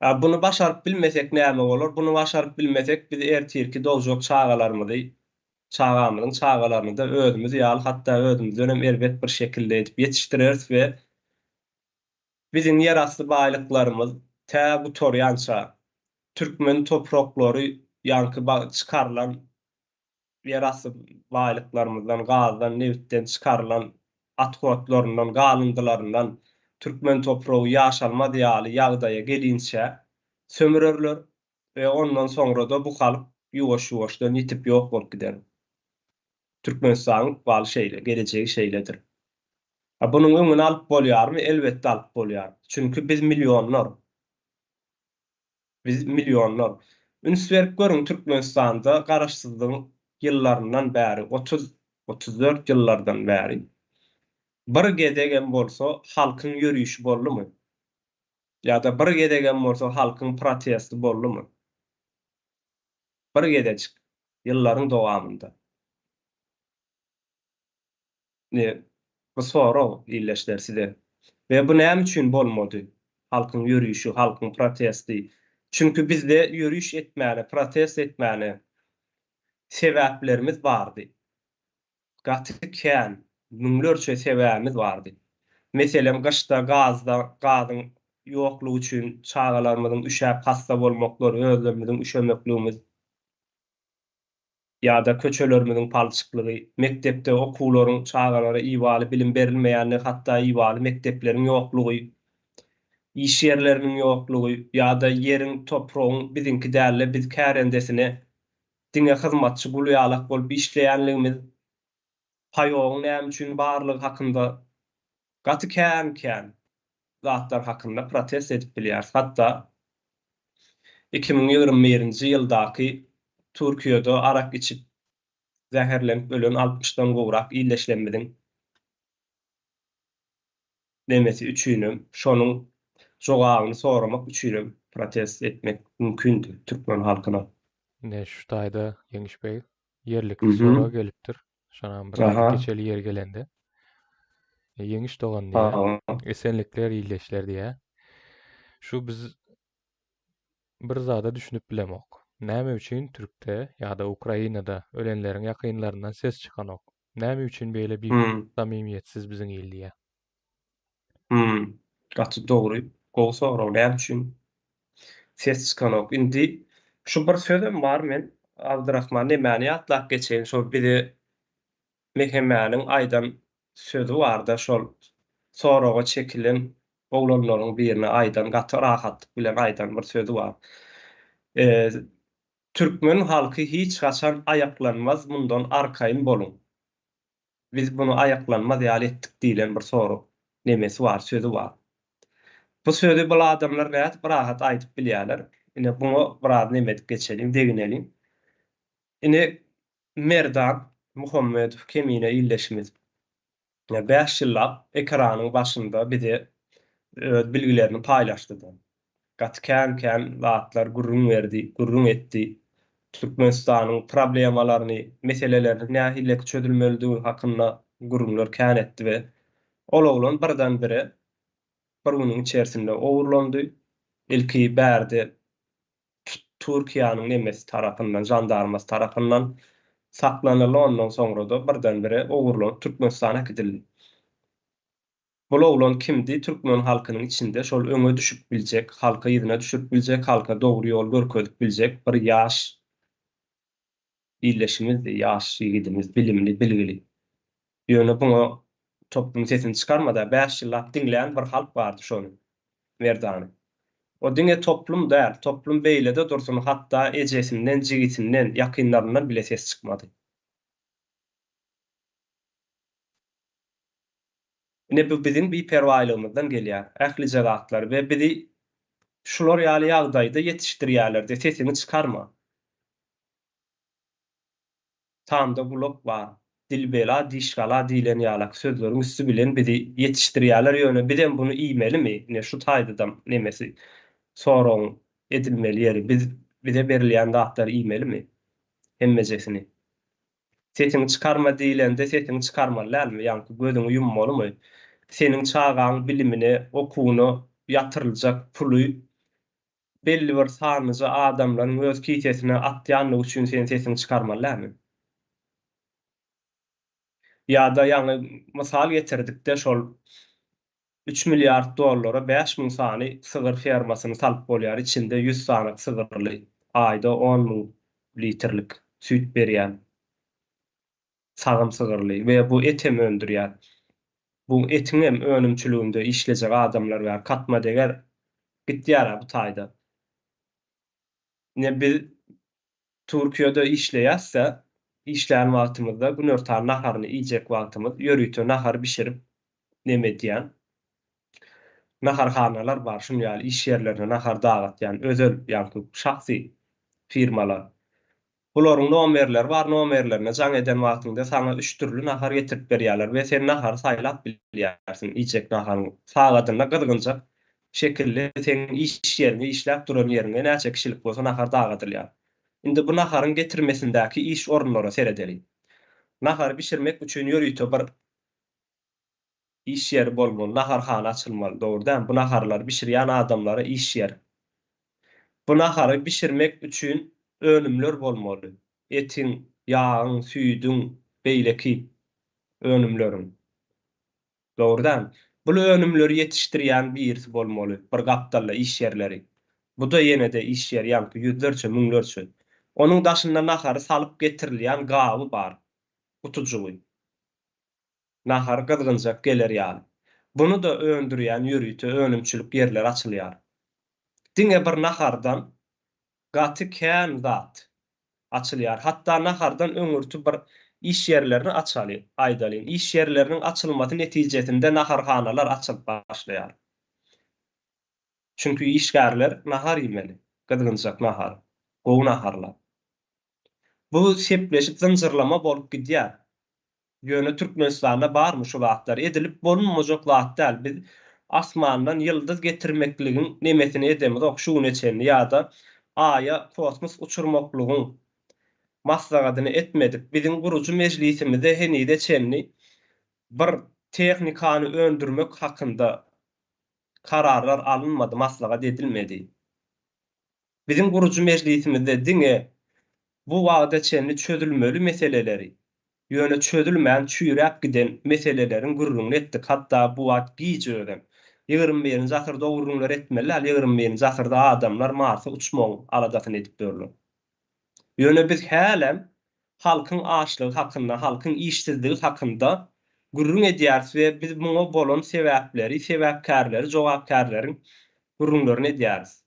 Buny başaryp bilmesek näme bolar? Buny başaryp bilmesek biz ertirki dogjak çagalarymyzy, çagamyzyň çagalaryny-da özümiz ýaly, hatda özümizdenem erbet bir şekilde edip ýetişdireris we biziň ýerasty baýlyklarymyz tä gutarýança. Türkmen topraklary ýaňky çykarylan ýerasty baýlyklarymyzdan, gazdan, nebitden çykarylan othodlaryndan, galyndylaryndan türkmen topragy ýaşalmaz ýaly ýagdaýa gelinçä sömürerler we ondan soňra-da bu halk ýuwaş-ýuwaşdan ýitip ýok bolup gider. Türkmenistanyň ykbaly şeýle, gelejegi şeýledir. A bunuň öňüni alyp bolýarmy? Elbetde alyp bolýar. Çünki biz millionlar. Biz millionlar. Üns berip görüň Türkmenistanda garaşsyzlygyň ýyllaryndan bäri 30, 34 ýyllardan bäri bir gezegem bolsa halkyň ýörişi boldumy? Ýa-da bir gezegem bolsa halkyň protesti boldumy? Bir gezejik ýyllaryň dowamynda. Ine, bu sorag, ildeşler, size. We bu näme üçin bolmady? Halkyň ýörişi, halkyň protesti. Çünki bizde ýöriş etmäne, protest etmäne sebäplerimiz bardy. Gaty kän, müňlerçe sebäbimiz bardy. Meselem, gyşda gazda, gazyň ýoklugy üçin çagalarymyzyň üşäp hassa bolmaklary, özlerimiziň üşemekligimiz. Ýa-da köçelerimiziň palçyklygy, mekdepde okuwlaryň çagalara ibaly bilim berilmeýänligi hatda ibaly mekdepleriň ýoklugy, iş ýerleriniň ýoklugy ýa-da ýeriň, topragyň biziňki dälde biz kärendesine diňe hyzmatçy gul ýalak bolup işleýänligimiz, paýogyň näme üçin barlygy hakynda gaty kän-kän zatlar hakynda protest edip bilýäris. Hatda 2021-nji ýyldaky Türkiýede arak içip zäherlenip ölen altmyşdan gowrak ildeşlerimiziň nemesi üçinem, şonuň jogabyny soramak üçinem protest etmek mümkindi türkmen halkyna. Ine şu taýda Ýeňiş beg ýerlikli sorag gelipdir. Şonam bir aýdyp geçeli ýeri gelende. E, Ýeňiş dogan diýýär. Esenlikler ildeşler diýýär. Şu biz bir zada düşünip bilemok. Näme üçin Türkde ýa-da Ukrainada ölenleriň ýakynlaryndan ses çykanok? Näme üçin beýle bir hmm. samimiýetsiz biziň il diýýär. Hmm. Gaty dogry. Gowy sorag. Näme üçin ses çykanok? Indi şu bir sözem bar men Abdyrahman nemäni ýatlap geçeýin şol bize Mehemäniň aýdan sözi barda şol soraga çekilen oglanlaryň birine aýdan gaty rahatlyk bilen aýdan bir sözi bar. Türkmen halky hiç haçan aýaklanmaz mundan arkaýyn boluň. Biz muny aýaklanmaz ýaly etdik diýlen bir sorag nemesi bar, sözi bar. Bu sözi bul adamlar nädip rahat aýdyp bilýärler? Ine buňa biraz neme edip geçeliň, degineliň. Ine Merdan Muhammedow kemine ildeşimiz 5 ýyllap ekranyň başynda bize öz bilgilerini paýlaşdy-da. Gaty kän-kän zatlar gürrüň berdi, gürrüň etdi. Türkmenistanyň problemalaryny, meseleleriniň nähili çözülmelidigi hakynda gürrüňler kän etdi we ol oglan birden-bire bir günüň içerisinde ogurlandy. Ilki bärde Türkiýäniň nemesi tarapyndan, žandarmasy tarapyndan saklanyldy, ondan soňra-da birden-bire ogurlanyp Türkmenistana äkidildi. Bul oglan kimdi türkmen halkynyň içinde şol öňe düşüp biljek, halky yzyna düşürip biljek, halka dogry ýol görkezip biljek bir ýaş ildeşimizdi, ýaş ýigidimiz, bilimli, bilgili. Ýöne buňa toplum sesini çykarmada, 5 ýyllap diňlän bir halk bardy şony, Merdany. O diňe toplum däl, toplum beýlede dursun, hatda ejesinden, jigisinden, ýakynlaryndan bile ses çykmady. Ine bu biziň biperwaýlygymyzdan gelýär ählije zatlar we bizi şular ýaly ýagdaýda ýetişdirýärlerde sesiňi çykarma. Tamda gulak bar, dil bela diş gala diýlen ýalak sözleriň üsti bilen bizi ýetişdirýärler ýöne bizem buny iýmelimi ine şu taýdadam nemesi soragyň edilmeli ýeri biz bize berilýän zatlary iýmelimi hemmejesini. Sesiňi çykarma diýlende sesiňi çykarmaly dälmi? Ýaňky gözüňi ýummalymy? Seniň çagaň bilimine, okuwyna ýatyryljak puly belli bir sanlyja adamlaryň öz kisesine atýanlygy üçin sen sesiňi çykarmaly dälmi? Ýa-da ýaňy mysal getirdik-de şol. Üç milliard dollara 5000 sany sygyr fermasyny salyp bolýar, içinde 100 sany sygyrly, aýda 10 müň litrlik süýt berýän sagym sygyrly we bu et hem öndürýär. Bu etiň hem önümçiliginde işlejek adamlar bar, katma deger gitýär-ä bu taýda. Ine biz Türkiýede işleýäs-de, işlän wagtymyzda günortan naharyny iýjek wagtymyz ýörite nahar bişirip neme edýän naharhanalar bar, şuny ýaly iş ýerlerine nahar dagatýan özel, ýaňky şahsy firmalar. Bularyň nomerleri bar, nomerlerine jaň eden wagtyňda saňa üç dürli nahar getirip berýärler we sen nahary saýlap bilýärsiň, iýjek naharyň sagadynda gyzgynjak şekilli seň iş ýeriňe, işläp duran ýeriňe näçe kişilik bolsa nahar dagadylýar. Indi bu naharyň getirmesindäki iş orunlara seredeliň. Nahary bişirmek üçin ýörite bir iş ýeri bolmaly, naharhana açylmaly, dogry dälmi? Bu naharlary bişirýän adamlara iş ýer. Bu nahary bişirmek üçin önümler bolmaly, etiň, ýagyň, süýdüň, beýleki önümleriň. Dogry dälmi? Bul önümleri ýetişdirýän birisi bolmaly, bir gapdalda iş ýerleri. Bu-da ýene-de iş ýeri ýaňky ýüzlerçe, müňlerçe. Onuň daşynda nahary salyp getirilýän gaby bar, gutujygy. Nahar gyzgynjak geler ýaly. Buny-da öndürýän ýörite önümçilik ýerleri açylýar. Diňe bir nahardan gaty kän zat açylýar. Hatda nahardan öňürti bir iş ýerlerini açaly, aýdalyň. Iş ýerleriniň açylmasy netijesinde naharhanalar açylyp başlaýar. Çünki işgärler nahar iýmeli, gyzgynjak nahar, gowy naharlar. Bu sepleşip zynjyrlama bolup gidýär. Ýöne Türkmenistanda barmy şu zatlar? Edilip bolunmajak zat däl. Biz asmandan ýyldyz getirmekligiň nemesini edemizok şu güne çenli ýa-da Aýa kosmos uçurmaklygyň maslahatyny etmedik. Biziň gurujy mejlisimizde henize çenli bir tehnikany öndürmek hakynda kararlar alynmady, maslahat edilmedi. Biziň gurujy mejlisimizde diňe bu wagta çenli çözülmeli meseleleri, ýöne çözülmän çüýräp giden meseleleriň gürrüňini etdik, hatda bu wagt giç özem. Ýigrimi birinji asyrda o gürrüňleri etmeli däl, ýigrimi birinji asyrda adamlar Marsa uçmagyň aladasyny edip ýörler. Ýöne biz hälem halkyň açlygy hakynda, halkyň işsizligi hakynda gürrüň edýäris we biz muňa bolan sebäpleri, sebäpkärleri, jogapkärleriň gürrüňlerini edýäris.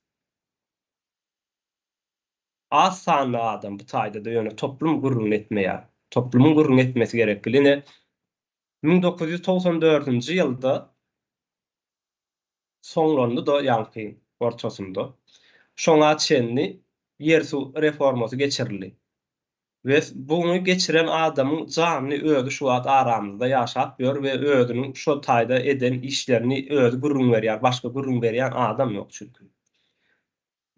Az sanly adam bu taýda-da ýöne toplum gürrüňini etmeýär. Toplumyň gürrüň etmesi gerek. Ine, 1994-nji ýylda soňlandy-da ýaňky ortasynda. Şoňa çenli ýer-suw reformasy geçirildi. We buny geçiren adamyň janly özi şu wagt aramyzda ýaşap ýör we özüniň şo taýda eden işlerini özi gürrüň berýär, başga gürrüň berýän adam ýok çünki.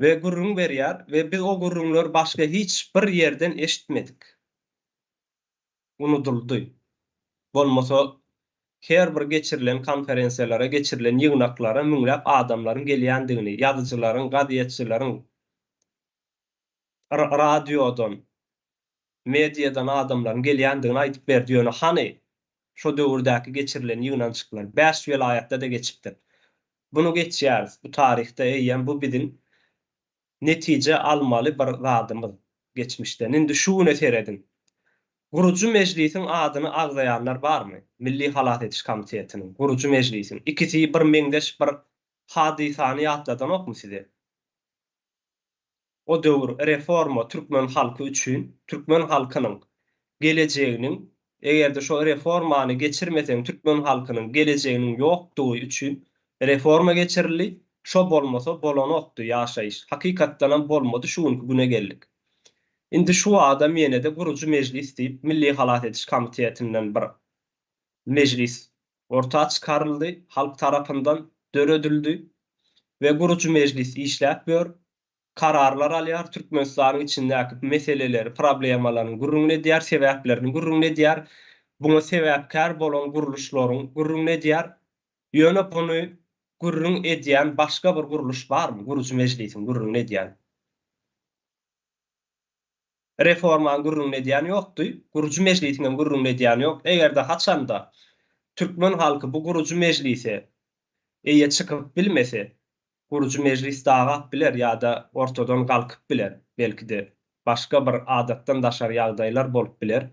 We gürrüň berýär we biz o gürrüňleri başga hiç bir ýerden eşitmedik. Unudyldy. Bolmasa her bir geçirilen konferensiýalara, geçirilen ýygnaklara müňläp adamlaryň gelýändigini, ýazyjylaryň, gazetçileriň, radiodan, mediadan adamlaryň gelýändigini aýdyp berdi. Ýöne hany şo döwürdäki geçirilen ýygnanyşyklar? Bäş welaýatda-da geçipdir. Muny geçýäris. Bu taryhda eýýäm bu biziň netije almaly bir zadymyz geçmişden. Indi şu güne serediň. Gurujy mejlisiň adyny agzaýanlar barmy? Milli halas ediş komitetiniň, gurujy mejlisiň. Ikisi bir meňzeş bir hadysany ýatladanokmy size? O döwür reforma türkmen halky üçin, türkmen halkynyň gelejeginiň, eger-de şo reformany geçirmeseň türkmen halkynyň gelejeginiň ýokdugy üçin reforma geçirildi, şo bolmasa bolanokdy ýaşaýyş. Hakykatdanam bolmady şu günki güne geldik. Indi şu adam ýene-de gurujy mejlis diýip Milli halas ediş komitetinden bir mejlis orta çykaryldy, halk tarapyndan döredildi we gurujy mejlis işläp ýör, kararlar alýar, Türkmenistanyň içindäki meseleleri, problemalaryň gürrüňini edýär, sebäplerini gürrüňini edýär, buňa sebäpkär bolan gurluşlaryň gürrüňini edýär. Ýöne buny gürrüň edýän başga bir gurluş barmy, gurujy mejlisiň gürrüňini edýän? Reformanyň gürrüňini edýän ýokdy, gurujy mejlisiň hem gürrüňini edýän ýok. Eger-de haçanda türkmen halky bu gurujy mejlise. eýe çykyp bilmese, gurujy mejlis dagap biler ýa-da ortadan galkyp biler, belki-de, başga bir adatdan daşary ýagdaýlar bolup biler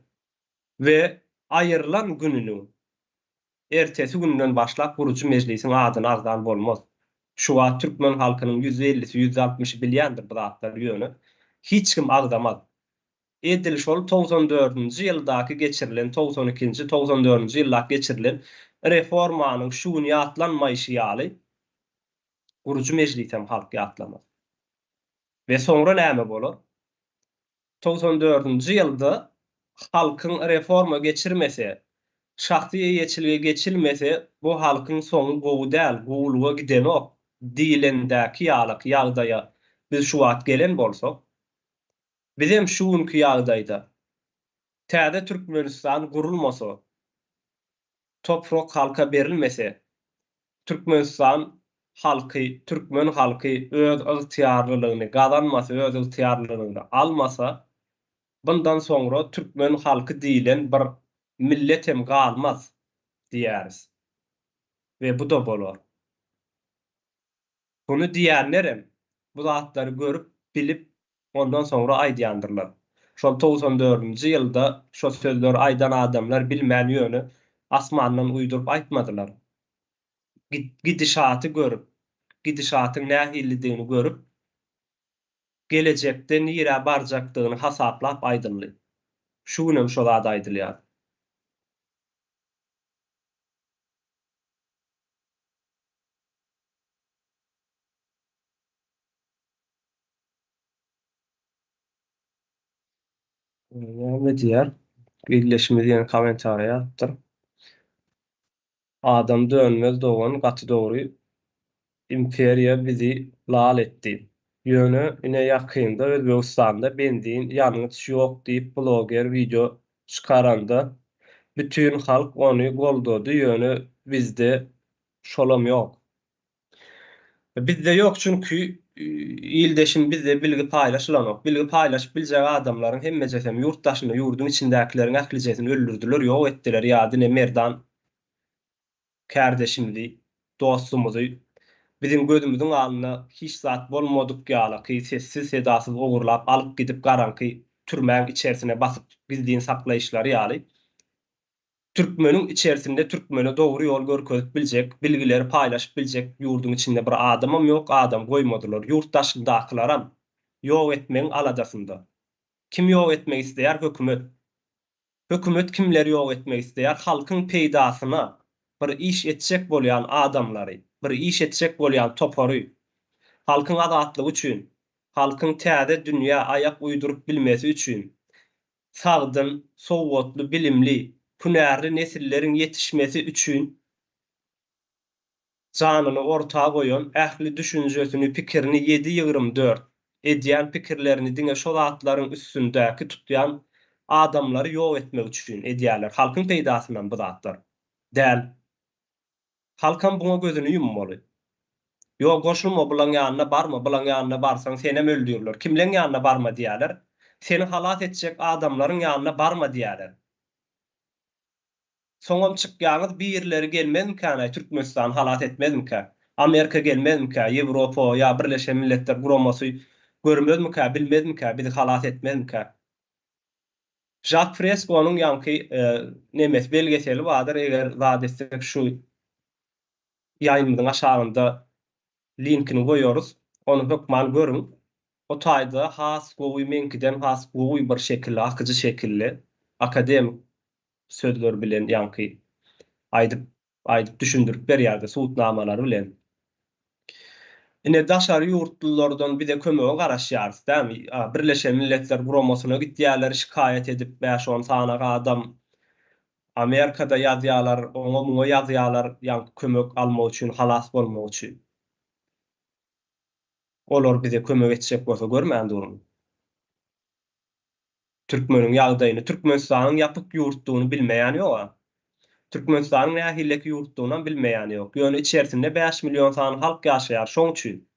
we aýrylan gününiň ertesi gününden başlap gurujy mejlisiň adyny agzan bolmaz. Şu wagt türkmen halkynyň ýüzde ellisi, ýüzde altmyşy bilýändir bu zatlary ýöne hiç kim agzamaz. Edil şol 94-nji ýyldaky geçirilen, 92-nji, 94-nji ýyldaky geçirilen reformanyň şu gün ýatlanmaýşy ýaly gurujy mejlisem halk ýatlamaz. We soňra näme bolar? 94-nji ýylda halkyň reforma geçirmese, şahsy eýeçilige geçilmese bu halkyň soňy gowy däl, gowulyga gidenok diýlendäki ýalyk ýagdaýa biz şu wagt gelen bolsak, bizem şu günki ýagdaýda täze Türkmenistan gurulmasa, toprak halka berilmese, Türkmenistan halky, türkmen halky öz ygtyýarlylygyny gazanmasa, öz ygtyýarlylygyny almasa, bundan soňra türkmen halky diýlen bir millet hem galmaz diýäris. We bu-da bolar. Muny diýenlerem bu zatlary görüp, bilip, ondan soňra aýdýandyrlar. Şol 94-nji ýylda şo sözleri aýdan adamlar bilmän ýöne asmandan uýduryp aýtmadylar. Gidişaty görüp, gidişatyň nähilidigini görüp, gelejekde nirä barjakdygyny hasaplap aýdyldy. Şu günem şo zat aýdylýar. Näme diýýär? Ildeşimiz ýene kommentariýa ýazypdyr. Adam dönmez dogan gaty dogry. Imperiýa bizi lal etdi. Ýöne ine ýakynda Özbegistanda benzin, ýangyç ýok diýip bloger wideo çykaranda bütin halk ony goldady ýöne bizde şolam ýok. Bizde ýok çünki ildeşim bizde bilgi paýlaşylanok. Bilgi paýlaşyp biljek adamlaryň hemmejesem ýurt daşynda ýurduň içindäkileriň ählijesini öldürdiler ýok etdiler ýa dine Merdan kärdeşimizi dostumyzy biziň gözümiziň alnynda hiç zat bolmadyk ýalaky sessiz sedasyz ogurlap alyp gidip garaňky türmäň içersine basyp gizlin saklaýyşlary ýaly Türkmeniň içersinde türkmene dogry ýol görkezip biljek, bilgileri paýlaşyp biljek ýurduň içinde bir adamam ýok, adam goýmadylar. Ýurt daşyndakylaram ýok etmegiň aladasynda. Kim ýok etmek isleýär? Hökümet. Hökümet kimleri ýok etmek isleýär? Halkyň peýdasyna bir iş etjek bolýan adamlary, bir iş etjek bolýan topary. Halkyň azatlygy üçin, halkyň täze dünýä aýak uýduryp bilmesi üçin sagdyn, sowatly, bilimli, hünärli nesilleriň ýetişmesi üçin janyny orta goýan, ähli düşünjesini, pikirini 7/24 edýän pikirlerini diňe şo zatlaryň üstündäki tutýan adamlary ýok etmek üçin edýärler. Halkyň peýdasyndan bu zatlar däl. Halkam buňa gözüni ýummaly. Ýok goşulma bulaň ýanyna barma, bulaň ýanyna barsaň senem öldürler. Kimleň ýanyna barma diýýäler? Seni halas etjek adamlaryň ýanyna barma diýýäler. Soňam çykýaňyz birleri gelmezmikänaý Türkmenistany halas etmezmikä? Amerika gelmezmikä? Ýewropa ýa Birleşen Milletler Guramasy görmezmikä, bilmezmikä, bizi halas etmezmikä? Žak Freskonyň ýaňky nemesi belgeseli bardyr, eger zat etsek şu ýaýynymyzyň aşagynda linkini goýarys, ony hökman görüň. O taýda has gowy meňkiden has gowy bir şekilde, akyjy şekilde akademik sözler bilen ýaňky aýdyp aýdyp düşündirip berýärdi subutnamalary bilen. Ine daşary ýurtlulardan bize kömege garaşýarys dämi? Birleşen Milletler Guramasyna gitýärler şikaýat edip bäş-on sany adam. Amerikada ýazýarlar, oňa-muňa ýazýarlar ýaňky kömek almak üçin, halas bolmak üçin. Olar bize kömek etjek bolsa görmän durun. Türkmeniň ýagdaýyny, Türkmenistanyň ýapyk ýurtdugyny bilmeýän ýog-a. Türkmenistanyň nähilleki ýurtdugynam bilmeýän ýok. Ýöne içerisinde 5 million sany halk ýaşaýar, şoň üçin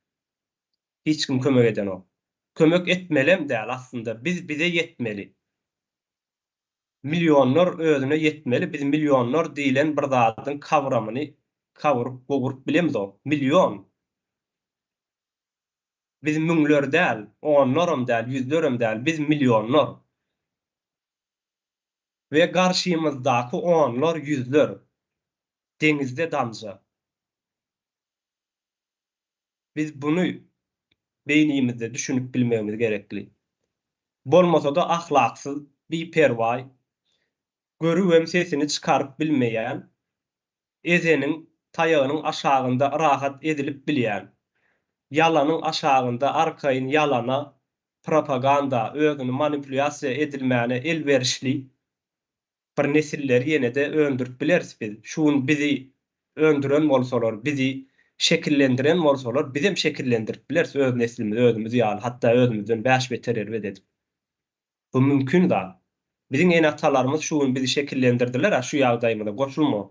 hiç kim kömek edenok. Kömek etmelem däl aslynda, biz bize ýetmeli. Millionlar özüne ýetmeli, biz millionlar diýlen bir zadyň kawramyny. gawuryp, gowuryp bilemzok. Million. Biz müňler däl, onlaram däl, ýüzlerem däl, biz millionlar. We garşymyzdaky onlar, ýüzler. Deňizde damja. Biz buny beýnimizde düşünip bilmegimiz gerekli. Bolmasa-da ahlaksyz, biperwaý, görübem sesini çykaryp bilmeýän, ezeniň taýagynyň aşagynda rahat ezilip bilýän, ýalanyň aşagynda arkaýyn ýalana, propaganda, özüni manipulýasiýa edilmäne elwerişli bir nesilleri ýene-de öndürip bileris biz. Şu gün bizi öndüren bolsalar, bizi şekillendiren bolsalar, bizem şekillendirip bileris öz neslimizi özümiz ýaly, hatda özümizden bäş beter erbet edip. Bu mümkin zat. Biziň ene-atalarymyz şu gün bizi şekillendirdiler-ä şu ýagdaýymyza, goşulma.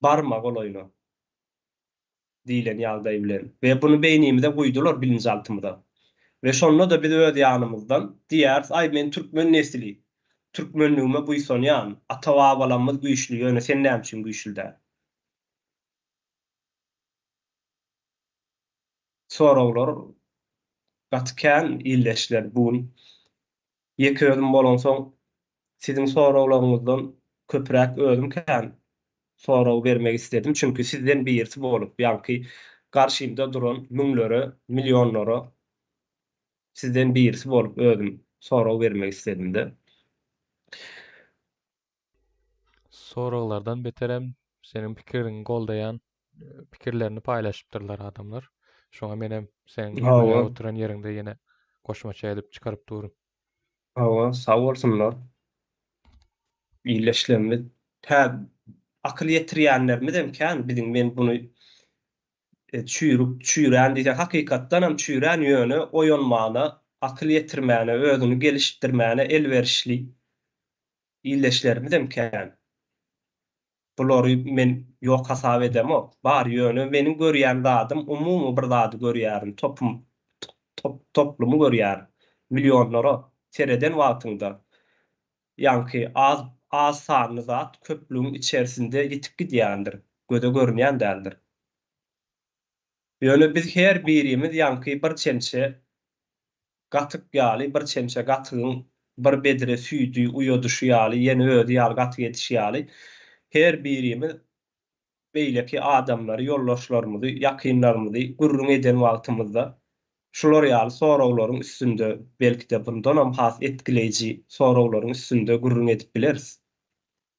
Barma golaýyna. Diýlen ýagdaý bilen. We buny beýnimize guýdular bilinjaltymyza. We şonda-da biz öz ýanymyzdan diýýäris, aý men türkmen nesli, türkmenligime buýsanýan, ata-babalamyz güýçli, ýöne sen näme üçin güýçli däl? Soraglar gaty kän ildeşler bu gün. Ýeke özüm bolansoň siziň soraglaryňyzdan köpräk özüm kän sorag bermek isledim, çünki sizden birisi bolup, ýaňky garşymda duran müňlere, millionlara sizden birisi bolup özüm sorag bermek isledim-de. Soraglardan beterem seniň pikiriňi goldaýan pikirlerini paýlaşypdyrlar adamlar. Şoňa menem seň gürläp oturan ýeriňde ýene goşmaça edip çykaryp durun. Hawa, sag bolsunlar. Illeşlerimiz, tä akyl ýetirýänlerimizem kän biziň men buny çüýrük, çüýrän diýsek hakykatdanam çüýrän ýöne oýanmana, akyl ýetirmäne, özüni gelişdirmäne elwerişli ildeşlerimizem kän. Bulary men ýok hasap edemok. Bar, ýöne meniň görýän zadym umumy bir zady görýärin, topum, top, toplumy görýärin. Millionlara sereden wagtyňda, ýaňky az, az sanly zat köplügiň içerisinde ýitip gidýändir, göze görünýän däldir. Ýöne biz her birimiz ýaňky bir çemçe gatyk ýaly, bir çemçe gatygyň bir bedre süýdi uýadyşy ýaly, ýene özi ýaly gatyk edişi ýaly, her birimiz beýleki adamlary, ýoldaşlarymyzy, ýakynlarymyzy gürrüň eden wagtymyzda şular ýaly soraglaryň üstünde, belki-de bundanam has etkileýji soraglaryň üstünde gürrüň edip bileris.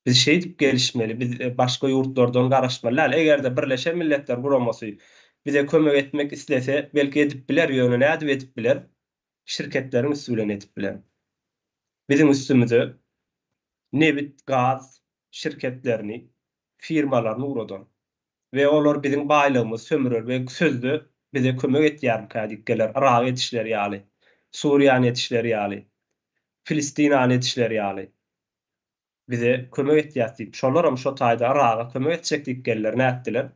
Biz şeýdip gelişmeli, biz başga ýurtlardan garaşmaly däl. Eger-de Birleşen Milletler Guramasy bize kömek etmek islese, belki edip biler, ýöne nädip edip biler? Şirketleriň üsti bilen edip biler. Biziň üstümize nebit, gaz şirketlerini, firmalaryny ugradar we olar biziň baýlygymyzy sömürer we sözde bize kömek etýärmikä diýip geler, Yragy edişleri ýaly, Suriýany edişleri ýaly, Filistinany edişleri ýaly. Bize kömek etýäs diýip, şolaram şo taýda Yraga kömek etjek diýip geldiler, nätdiler?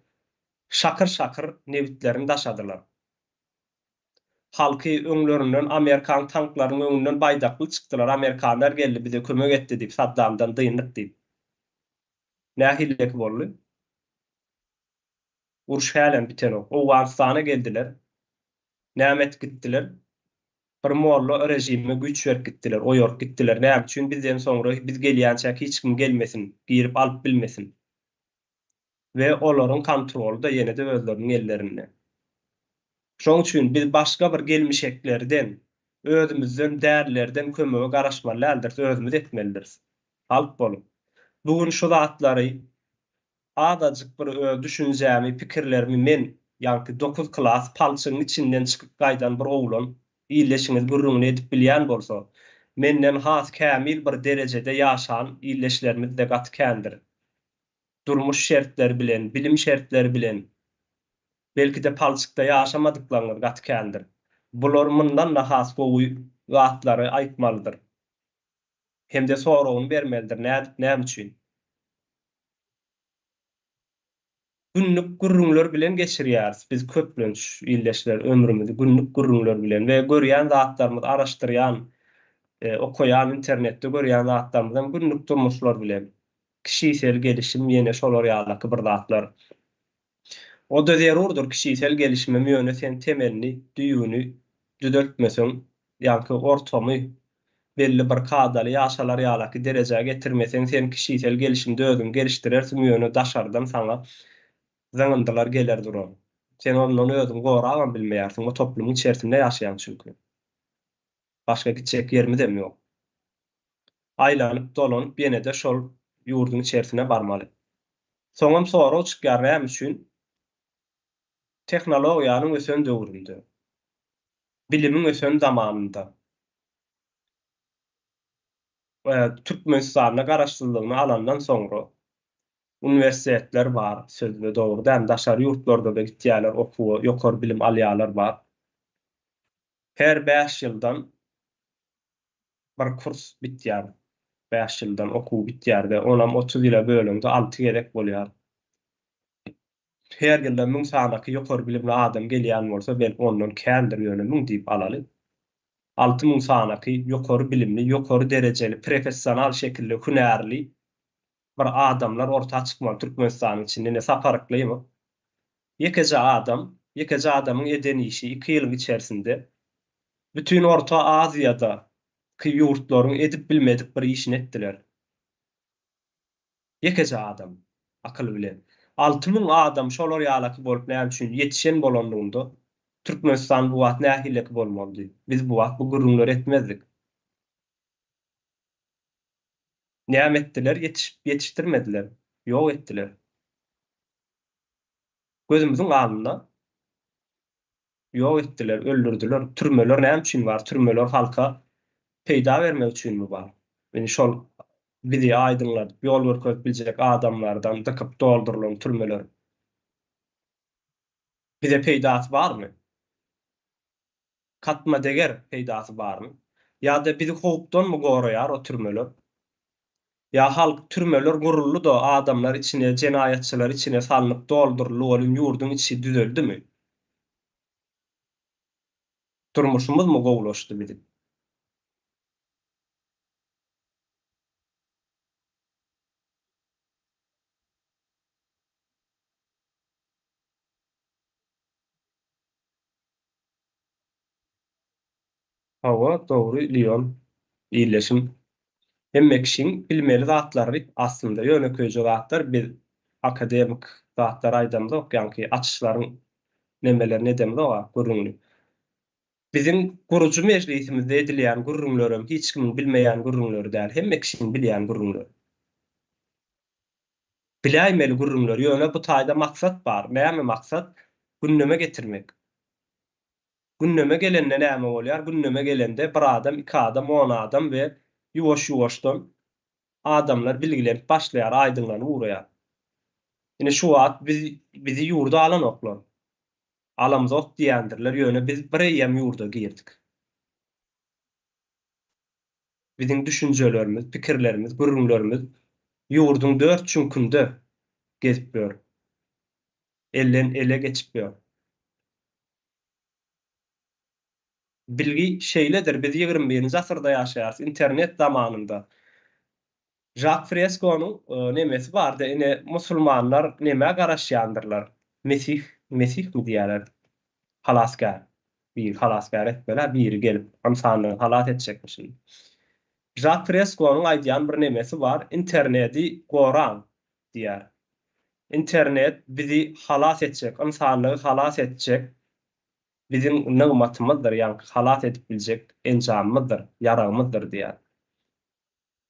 Şakyr-şakyr nebitlerini daşadylar. Halky öňlerinden Amerikan tanklarynyň öňünden baýdakly çykdylar, amerikanlar geldi bize kömek etdi diýip, Saddamdan dyndyk diýip. Nähilleki boldy? Uruş hälem bitenok. Owganystana geldiler. Näme etip gitdiler? Bir molla režime güýç berip gitdiler, oýaryp gitdiler. Näme üçin bizden soňra biz gelýänçäk hiç kim gelmesin, girip alyp bilmesin. We olaryň kontroly-da ýene-de özleriniň ellerinde. Şoň üçin biz başga bir gelmişeklerden, özümizden dällerden kömege garaşmaly däldiris, özümiz etmelidiris. Halk bolup. Bu gün şu zatlary Azajyk bir öz düşünjämi, pikirlerimi men, ýaňky dokuz klas palçygyň içinden çykyp gaýdan bir oglan, ildeşiňiz gürrüňini edip bilýän bolsa, menden has kämil bir derejede ýaşan ildeşlerimiz-de gaty kändir. Durmuş şertleri bilen, bilim şertleri bilen, belki-de palçykda ýaşamadyklaryňyz gaty kändir. Bular mundan-da has gowy zatlary aýtmalydyr. Hem-de soragyny bermelidir, nädip, näme üçin? Günlük gürrüňler bilen geçirýäris biz köplenç ildeşler ömrümizi günlük gürrüňler bilen we görýän zatlarymyzy araşdyrýan, okaýan internetde görýän zatlarymyzam günlük durmuşlar bilen. Kişisel gelişim ýene şolar ýalaky bir zatlar. O-da zerurdyr kişisel gelişimem ýöne sen temelini, düýbüni düzeltmeseň, ýaňky ortamy belli bir kadaly ýaşalar ýalaky derejä getirmeseň sen kişisel gelişimde özüňi gelişdirersiň ýöne daşardan saňa zyňyndylar geler durar. Sen ondan özüňi gorabam bilmeýärsiň o toplumyň içerisinde ýaşaýaň çünki. Başga gitjek ýerimizem ýok. Aýlanyp dolanyp ýenede şol ýurduň içerisine barmaly. Soňam sorag çykýar näme üçin tehnologiýanyň ösen döwründe, bilimiň ösen zamanynda Türkmenistanda garaşsyzlygyny alandan soňra uniwersitetler bar, sözde dogry däl, daşary ýurtlarda-da gitýärler okuwa, ýokary bilim alýarlar bar. Her bäş ýyldan bir kurs bitýär. Bäş ýyldan okuw bitýär-de, onam 30 ýyla böleňde alty gezek bolýar. Her ýylda 1000 sanaky ýokary bilimli adam gelýän bolsa, belki ondan kändir, ýöne 1000 diýip alaly. 6000 sanaky ýokary bilimli, ýokary derejeli, prefessional şekilde hünärli bir adamlar orta çykmaly Türkmenistanyň içinde. Ine Sapar Yklymow. Ýekeje adam, ýekeje adamyň eden işi iki ýylyň içerisinde bütin Orta Aziýada ky ýurtlaryň edip bilmedik bir işini etdiler. Ýekeje adam akyly bilen. 6000 adam şolar ýalaky bolup näme üçin ýetişen bolanlygynda Türkmenistan bu wagt nähileki bolmalydy? Biz bu wagt bu gürrüňleri etmezdik. Näme etdiler? Ýetişip ýetişdirmediler. Ýok etdiler. Gözümiziň alnynda ýok etdiler, öldürdiler. Türmeler näme üçin bar? Türmeler halka peýda bermek üçinmi bar? Indi şol bizi aýdyňladyp, ýol görkezip biljek adamlardan dykyp doldurylan türmeler bize peýdasy barmy? Katma deger peýdasy barmy? Ýa-da bizi howpdanmy goraýar o türmeler? Ýa halk türmeler guruldy-da adamlar içine, jenaýatçylar içine salnyp dolduryldy welin ýurduň içi düzeldimi? Durmuşymyzmy gowulaşdy biziň? Hawa, dogry Leon. Illeşim. Hemme kişiň bilmeli zatlary aslynda ýönekeýje zatlar biz akademik zatlar aýdamzok ýaňky açyşlaryň nemelerini edemzok-a gürrüňini. Biziň gurujy mejlisimizde edilýän gürrüňlerem hiç kimiň bilmeýän gürrüňleri däl, hemme kişiň bilýän gürrüňleri. Biläýmeli gürrüňler, ýöne bu taýda maksat bar. Näme maksat? Gündeme getirmek. Gündeme gelende näme bolýar? Gündeme gelende bir adam, iki adam, on adam we ýuwaş-ýuwaşdan adamlar bilgilenip başlaýar, aýdyňlanyp ugraýar. Ine şu wagt biz bizi ýurda alanoklar. Alamzok diýýändirler, ýöne biz bir eýýäm ýurda girdik. Biziň düşünjelerimiz, pikirlerimiz, gürrüňlerimiz ýurduň dört çüňkünde gezip ýör. Elden ele geçip ýör. Bilgi şeýledir, biz 21-nji asyrda ýaşaýarys, internet zamanynda. Žak Freskonyň nemesi bardy, ine, musulmanlar nämä garaşýandyrlar? Mesih, Mesihmi diýýärler? Halasgär. Biri halasgär etmeli-ä, biri gelip, ynsanlygy halas etjekmişin. Žak Freskonyň aýdýan bir nemesi bar, Internedi goraň diýýär. Internet bizi halas etjek, ynsanlygy halas etjek biziň nygmatymyzdyr, ýaňky halas edip biljek enjamymyzdyr, ýaragymyzdyr diýýär.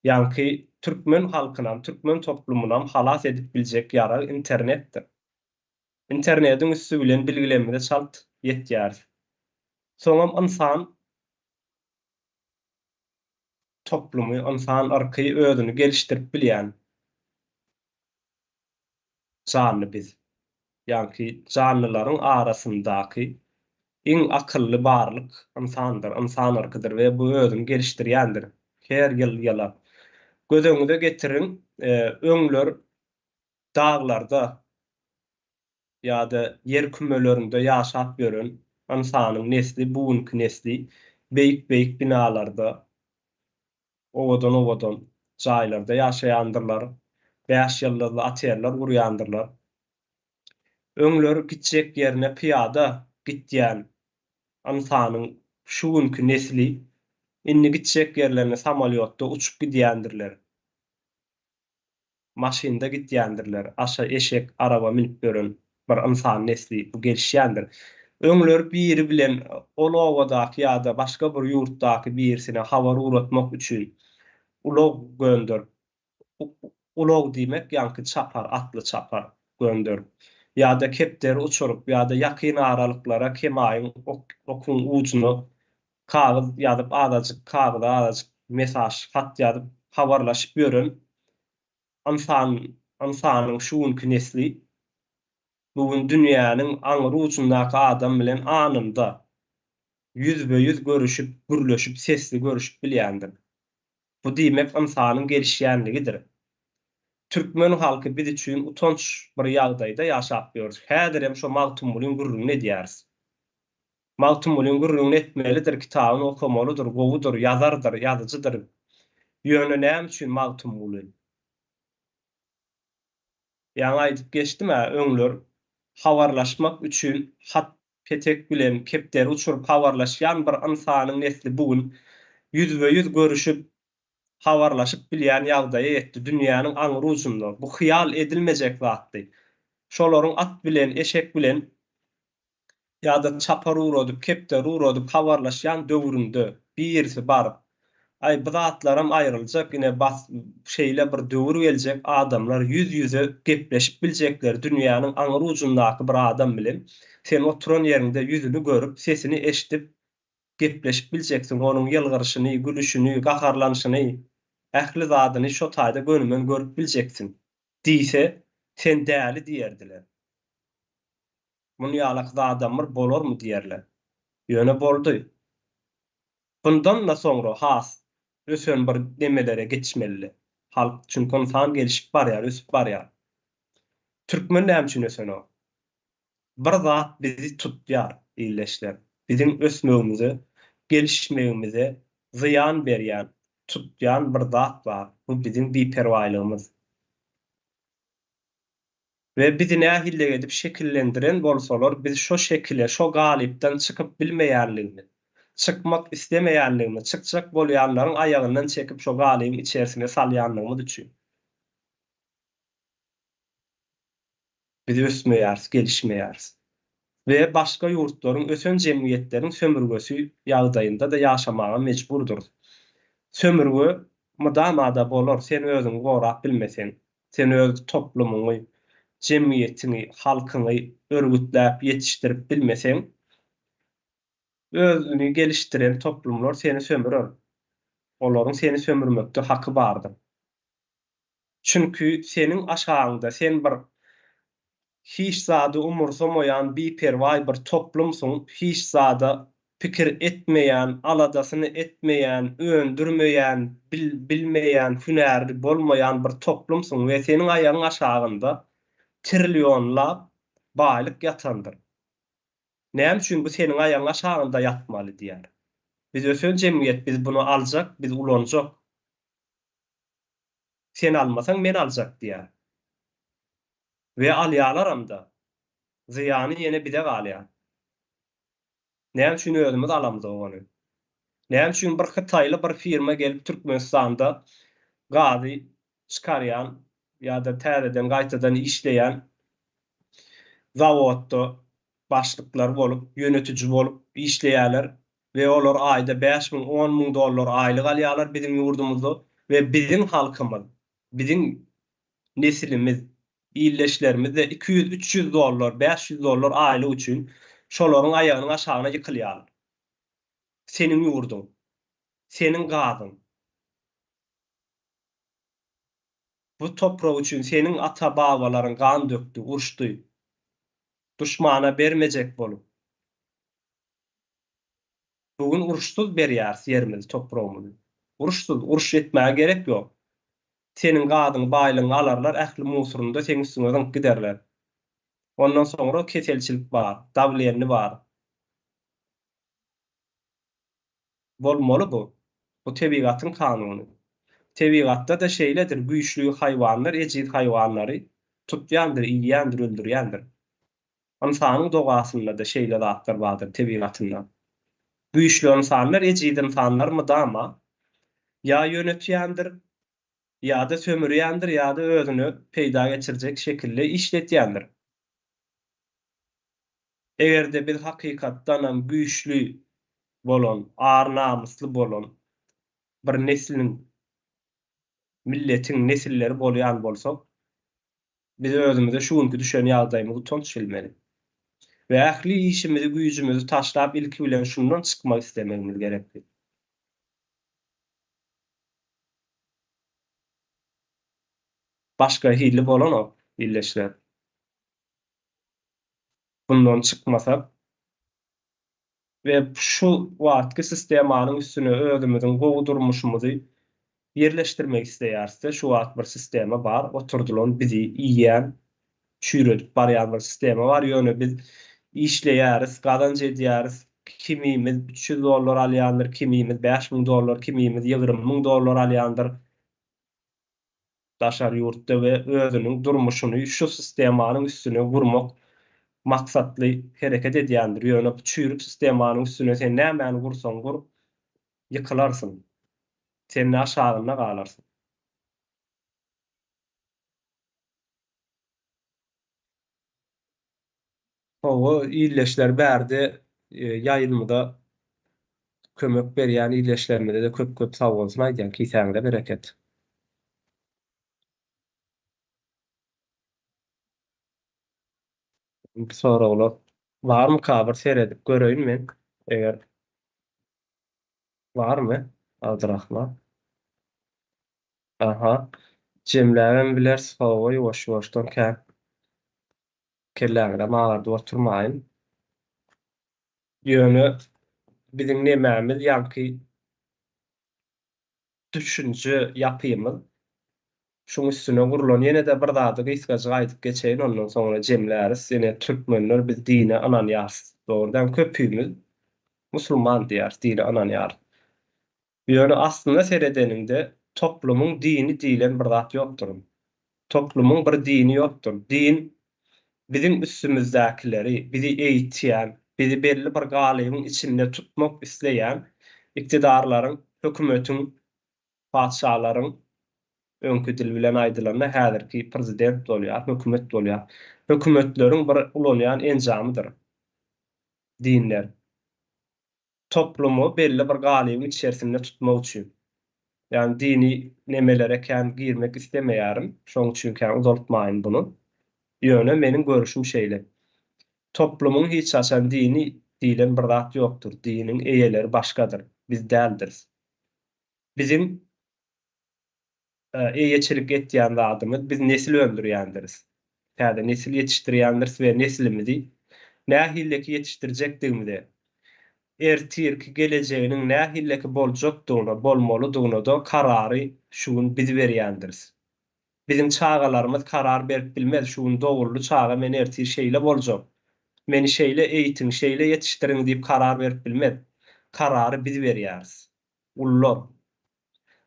Ýaňky türkmen halkynam, türkmen toplumynam halas edip biljek ýarag internetdir. Internediň üsti bilen bilgilerimize çalt ýetýäris. Soňam ynsan toplumy, ynsan yrky özüni gelişdirip bilýän janly biz. Ýaňky janlylaryň arasyndaky iň akylly barlyk ynsandyr, ynsan yrkydyr we bu özüni gelişdirýändir her ýyl ýyla. Göz öňüňize getiriň, öňler daglarda ýa-da ýer kümelerinde ýaşap ýören ynsanyň nesli bu günki nesli beýik-beýik binalarda, owadan-owadan jaýlarda ýaşaýandyrlar. Bäş ýyldyzly oteller gurýandyrlar. Öňler gitjek ýerine pyýada gitýän ynsanyň şu günki nesli indi gitjek ýerlerine samolýotda uçup gidýändirler. Maşynda gidýändirler. Aşa eşek, araba münüp ýören bir ynsan nesli bu gelişýändir. Öňler biri bilen ol obadaky ýa-da başga bir ýurtdaky birisine habar ugratmak üçin ulag gönderip Ulag diýmek ýaňky çapar, atly çapar gönderip, ýa-da kepderi uçuryp, ýa-da ýakyn aralyklara kemaýyň okuň ujuna kagyz ýazyp, azajyk kagyza azajyk mesaž, hat ýazyp habarlaşyp ýören ynsan, ynsanyň şu günki nesli bu gün dünýäniň aňry ujundaky adam bilen anynda ýüzbe-ýüz görüşip, gürleşip, sesli görüşip bilýändir. Bu diýmek ynsanyň gelişýänligidir. Türkmen halky biz üçin utanç bir ýagdaýda ýaşap ýörüs. Häzirem şo Magtymgulyň gürrüňini edýäris. Magtymgulyň gürrüňini etmelidir, kitabyny okamalydyr, gowudyr, ýazardyr, ýazyjydyr. Ýöne näme üçin Magtymguly? Ýaňy aýdyp geçdim-ä, öňler habarlaşmak üçin hat petek bilen kepderi uçuryp habarlaşýan bir ynsanyň nesli bu gün ýüzbe-ýüz görüşip, habarlaşyp bilýän ýagdaýa ýetdi, dünýäniň aňry ujunda. Bu hyýal edilmejek zatdy. Şolaryň at bilen, eşek bilen ýa-da çapar ugradyp, kepderi ugradyp habarlaşýan döwründe birisi baryp, Aý, bu zatlaram aýryljak, ine, bas, şeýle bir döwür geljek, adamlar ýüz-ýüze gepleşip biljekler, dünýäniň aňry ujundaky bir adam bilen sen oturan ýeriňde ýüzüni görüp, sesini eşidip gepleşip biljeksiň, onuň ýylgyryşyny, gülüşini, gaharlanyşyny, ähli zadyny şo taýda gönümen görüp biljeksiň diýse, sen däli diýerdiler. Muny ýalak zadam bir bolarmy diýerler. Ýöne boldy. Bundan-da soňra has ösen bir nemelere geçmeli halk. Çünki ynsan gelişip barýar, ösüp barýar. Türkmen näme üçin ösenok? Bir zat bizi tutýar, ildeşler. Biziň ösmegimize, gelişmegimize zyýan berýän, tutýan bir zat bar. Bu biziň biperwaýlygymyz. We bizi nähillik edip şekillendiren bolsalar, biz şo şekile, şo galypdan çykyp bilmeýänligimiz, çykmak islemeýänligimiz, çykjak bolýanlaryň aýagyndan çekip şo galybyň içersine salýanlygymyz üçin. Biz ösmeýäris, gelişmeýäris. We başga ýurtlaryň, ösen jemgyýetleriň sömürgesi ýagdaýynda-da ýaşamaga mejburdyrys. Sömürge mydama-da bolar, sen özüňi gorap bilmeseň. Sen öz toplumyňy, jemgyýetiňi, halkyňy örgütläp ýetişdirip bilmeseň, özüni gelişdiren toplumlar seni sömürer. Olaryň seni sömürmekde haky bardyr. Çünki seniň aşagyňda sen bir hiç zady umursamaýan biperwaý bir toplumsyň, hiç zada pikir etmeýän, aladasyny etmeýän, öndürmeýän, bil bilmeýän, hünärli bolmaýan bir toplumsyň we seniň aýagyň aşagynda trillionlap baýlyk ýatandyr. Näme üçin bu seniň aýagyň aşagynda ýatmaly diýýär. Biz ösen jemgyýet, biz buny aljak, biz ulanjak. Sen almasaň men aljak diýýär. We alýalaramda. Zyýany ýene bize galýar. Näme üçin özümiz alamzok ony? Näme üçin bir hytaýly bir firma gelip Türkmenistanda gazy çykarýan ýa-da täzeden gaýtadan işleýän zawodda başlyklar bolup, ýönetiji bolup işleýärler we olar aýda 5000, 10000 dollar aýlyk alýarlar biziň ýurdumyzda we biziň halkymyz, biziň nesilimiz, ildeşlerimiz-de 200-300 dollar, 500 dollar aýlyk üçin şolaryň aýagynyň aşagyna ýykylýarlar. Seniň ýurduň, seniň gazyň. Bu toprak üçin seniň ata-babalaryň gan dökdi, uruşdy. Duşmana bermejek bolup. Bu gün uruşsyz berýäris ýerimizi, topragymyzy. Uruşsyz, uruş etmäge gerek ýok. Seniň gazyňy, baýlygyňy alarlar, ähli musuryny-da seň üstüňe zyňyp giderler. Ondan soňra keselçilik bar, dawlenni bar. Bolmaly bu. Bu tebigatyň kanuny. Tebigatda-da şeýledir, güýçli haýwanlar ejiz haýwanlary tutýandyr, iýýändir, öldürýändir. Ynsanyň dogasynda-da şeýle zatlar bardyr, tebigatynda. Güýçli ynsanlar ejiz ynsanlary mydama ýa ýönetýändir, ýa-da sömürýändir, ýa-da özüne peýda getirjek şekilde işletýändir. Eger-de biz hakykatdanam güýçli bolan, ar-namysly bolan bir nesliň, milletiň nesilleri bolýan bolsak, biz özümize şu günki düşen ýagdaýymyzy utanç bilmeli. We ähli işimizi, güýjümizi taşlap ilki bilen şundan çykmak islemegimiz gerekli. Başga hili bolanok, ildeşler. Bundan çykmasak we şu wagtky sistemanyň üstüne özümiziň gowy durmuşymyzy ýerleşdirmek isleýäris-de, şu wagt bir sistema bar, oturdylan bizi iýýän, çüýredip barýan bir sistema bar, ýöne biz işleýäris, gazanç edýäris, kimimiz 300 dollar alýandyr, kimimiz 5000 dollar, kimimiz 20 müň dollar alýandyr. Daşary ýurtda we özüniň durmuşyny şu sistemanyň üstüne gurmak maksatly hereket edýändir. Ýöne bu çüýrük sistemanyň üstüne sen nämäni gursaň gur, ýykylarsyň. Sen-de aşagynda galarsyň. Hawa, ildeşler bärde ýaýlymyza kömek berýän ildeşlerimize-de köp-köp sag bolsun aýdýan, kisäňize bereket. Soraglar barmyka bir seredip göreýin men, eger barmy Abdyrahman? Aha, jemläbem bileris, hawa ýuwaş-ýuwaşdan kän Kelläňizem agyrdyp oturmaýyn. Ýöne biziň nemämiz ýaňky düşünje ýapymyz şuň üstüne gurlan. Ýene-de bir zady gysgajyk aýdyp geçeýin, ondan soňra jemläris. Ine, türkmenler biz dine ynanýarys. Dogry däl, köpümiz musulman diýýäris, dine ynanýarys. Ýöne aslynda seredeniňde toplumyň dini diýlen bir zat ýokdur. Toplumyň bir dini ýokdur. Din biziň üstümizdäkileri, bizi eýitýän, bizi belli bir galybyň içinde tutmak isleýän iktidarlaryň, hökümetiň, patyşalaryň, öňki dil bilen aýdylanda häzirki prezident bolýar, hökümet bolýar. Hökümetleriň bir ulanýan enjamydyr dinler. Toplumy belli bir galybyň içerisinde tutmak üçin. Ýagny dini nemelere kän girmek islemeýärin, şoň üçin kän uzaltmaýyn buny. Ýöne meniň görüşim şeýle. Toplumyň hiç haçan dini diýlen bir zat ýokdur. Diniň eýeleri başgadyr. Biz däldiris. Biziň eýeçilik etýän zadymyz biz nesil öndürýändiris. Täze nesil ýetişdirýändiris we neslimizi nähilleki ýetişdirjekdigimize, ertirki gelejeginiň nähilleki boljakdygyna, bolmalydygyna-da karary şu gün biz berýändiris. Biziň çagalarymyz karar berip bilmez, şu gün doguldy çaga men ertir şeýle boljak, meni şeýle eýitiň, şeýle ýetişdiriň diýip karar berip bilmez. Karary biz berýäris. Ulular.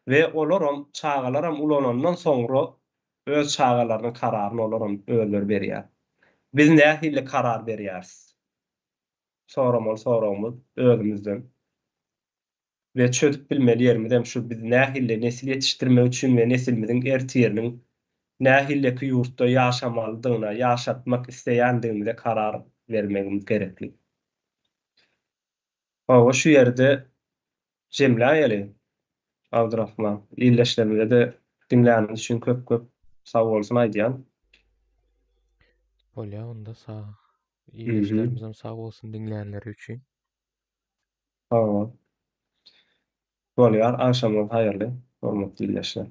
We olaram, çagalaram ulanandan soňra öz çagalarynyň kararyny olaram özleri berýär. Biz nähili karar berýäris? Soramaly soragymyz özümizden. We çözüp bilmeli ýerimiz hem şu biz nähili nesil ýetişdirmek üçin we nesilimiziň ertiriniň nähileki ýurtda ýaşamalydygyna, ýaşatmak isleýändigimize karar bermegimiz gerekli. Hawa şu ýerde jemläýeli Abdyrahman. Ildeşlerimize-de diňläniňiz üçin köp-köp sag bolsun aýdýan. Bolýa onda sag. Ildeşlerimizem sag bolsun diňlänleri üçin. Hawa. Bolýar, agşamyňyz haýyrly, hormatly ildeşler.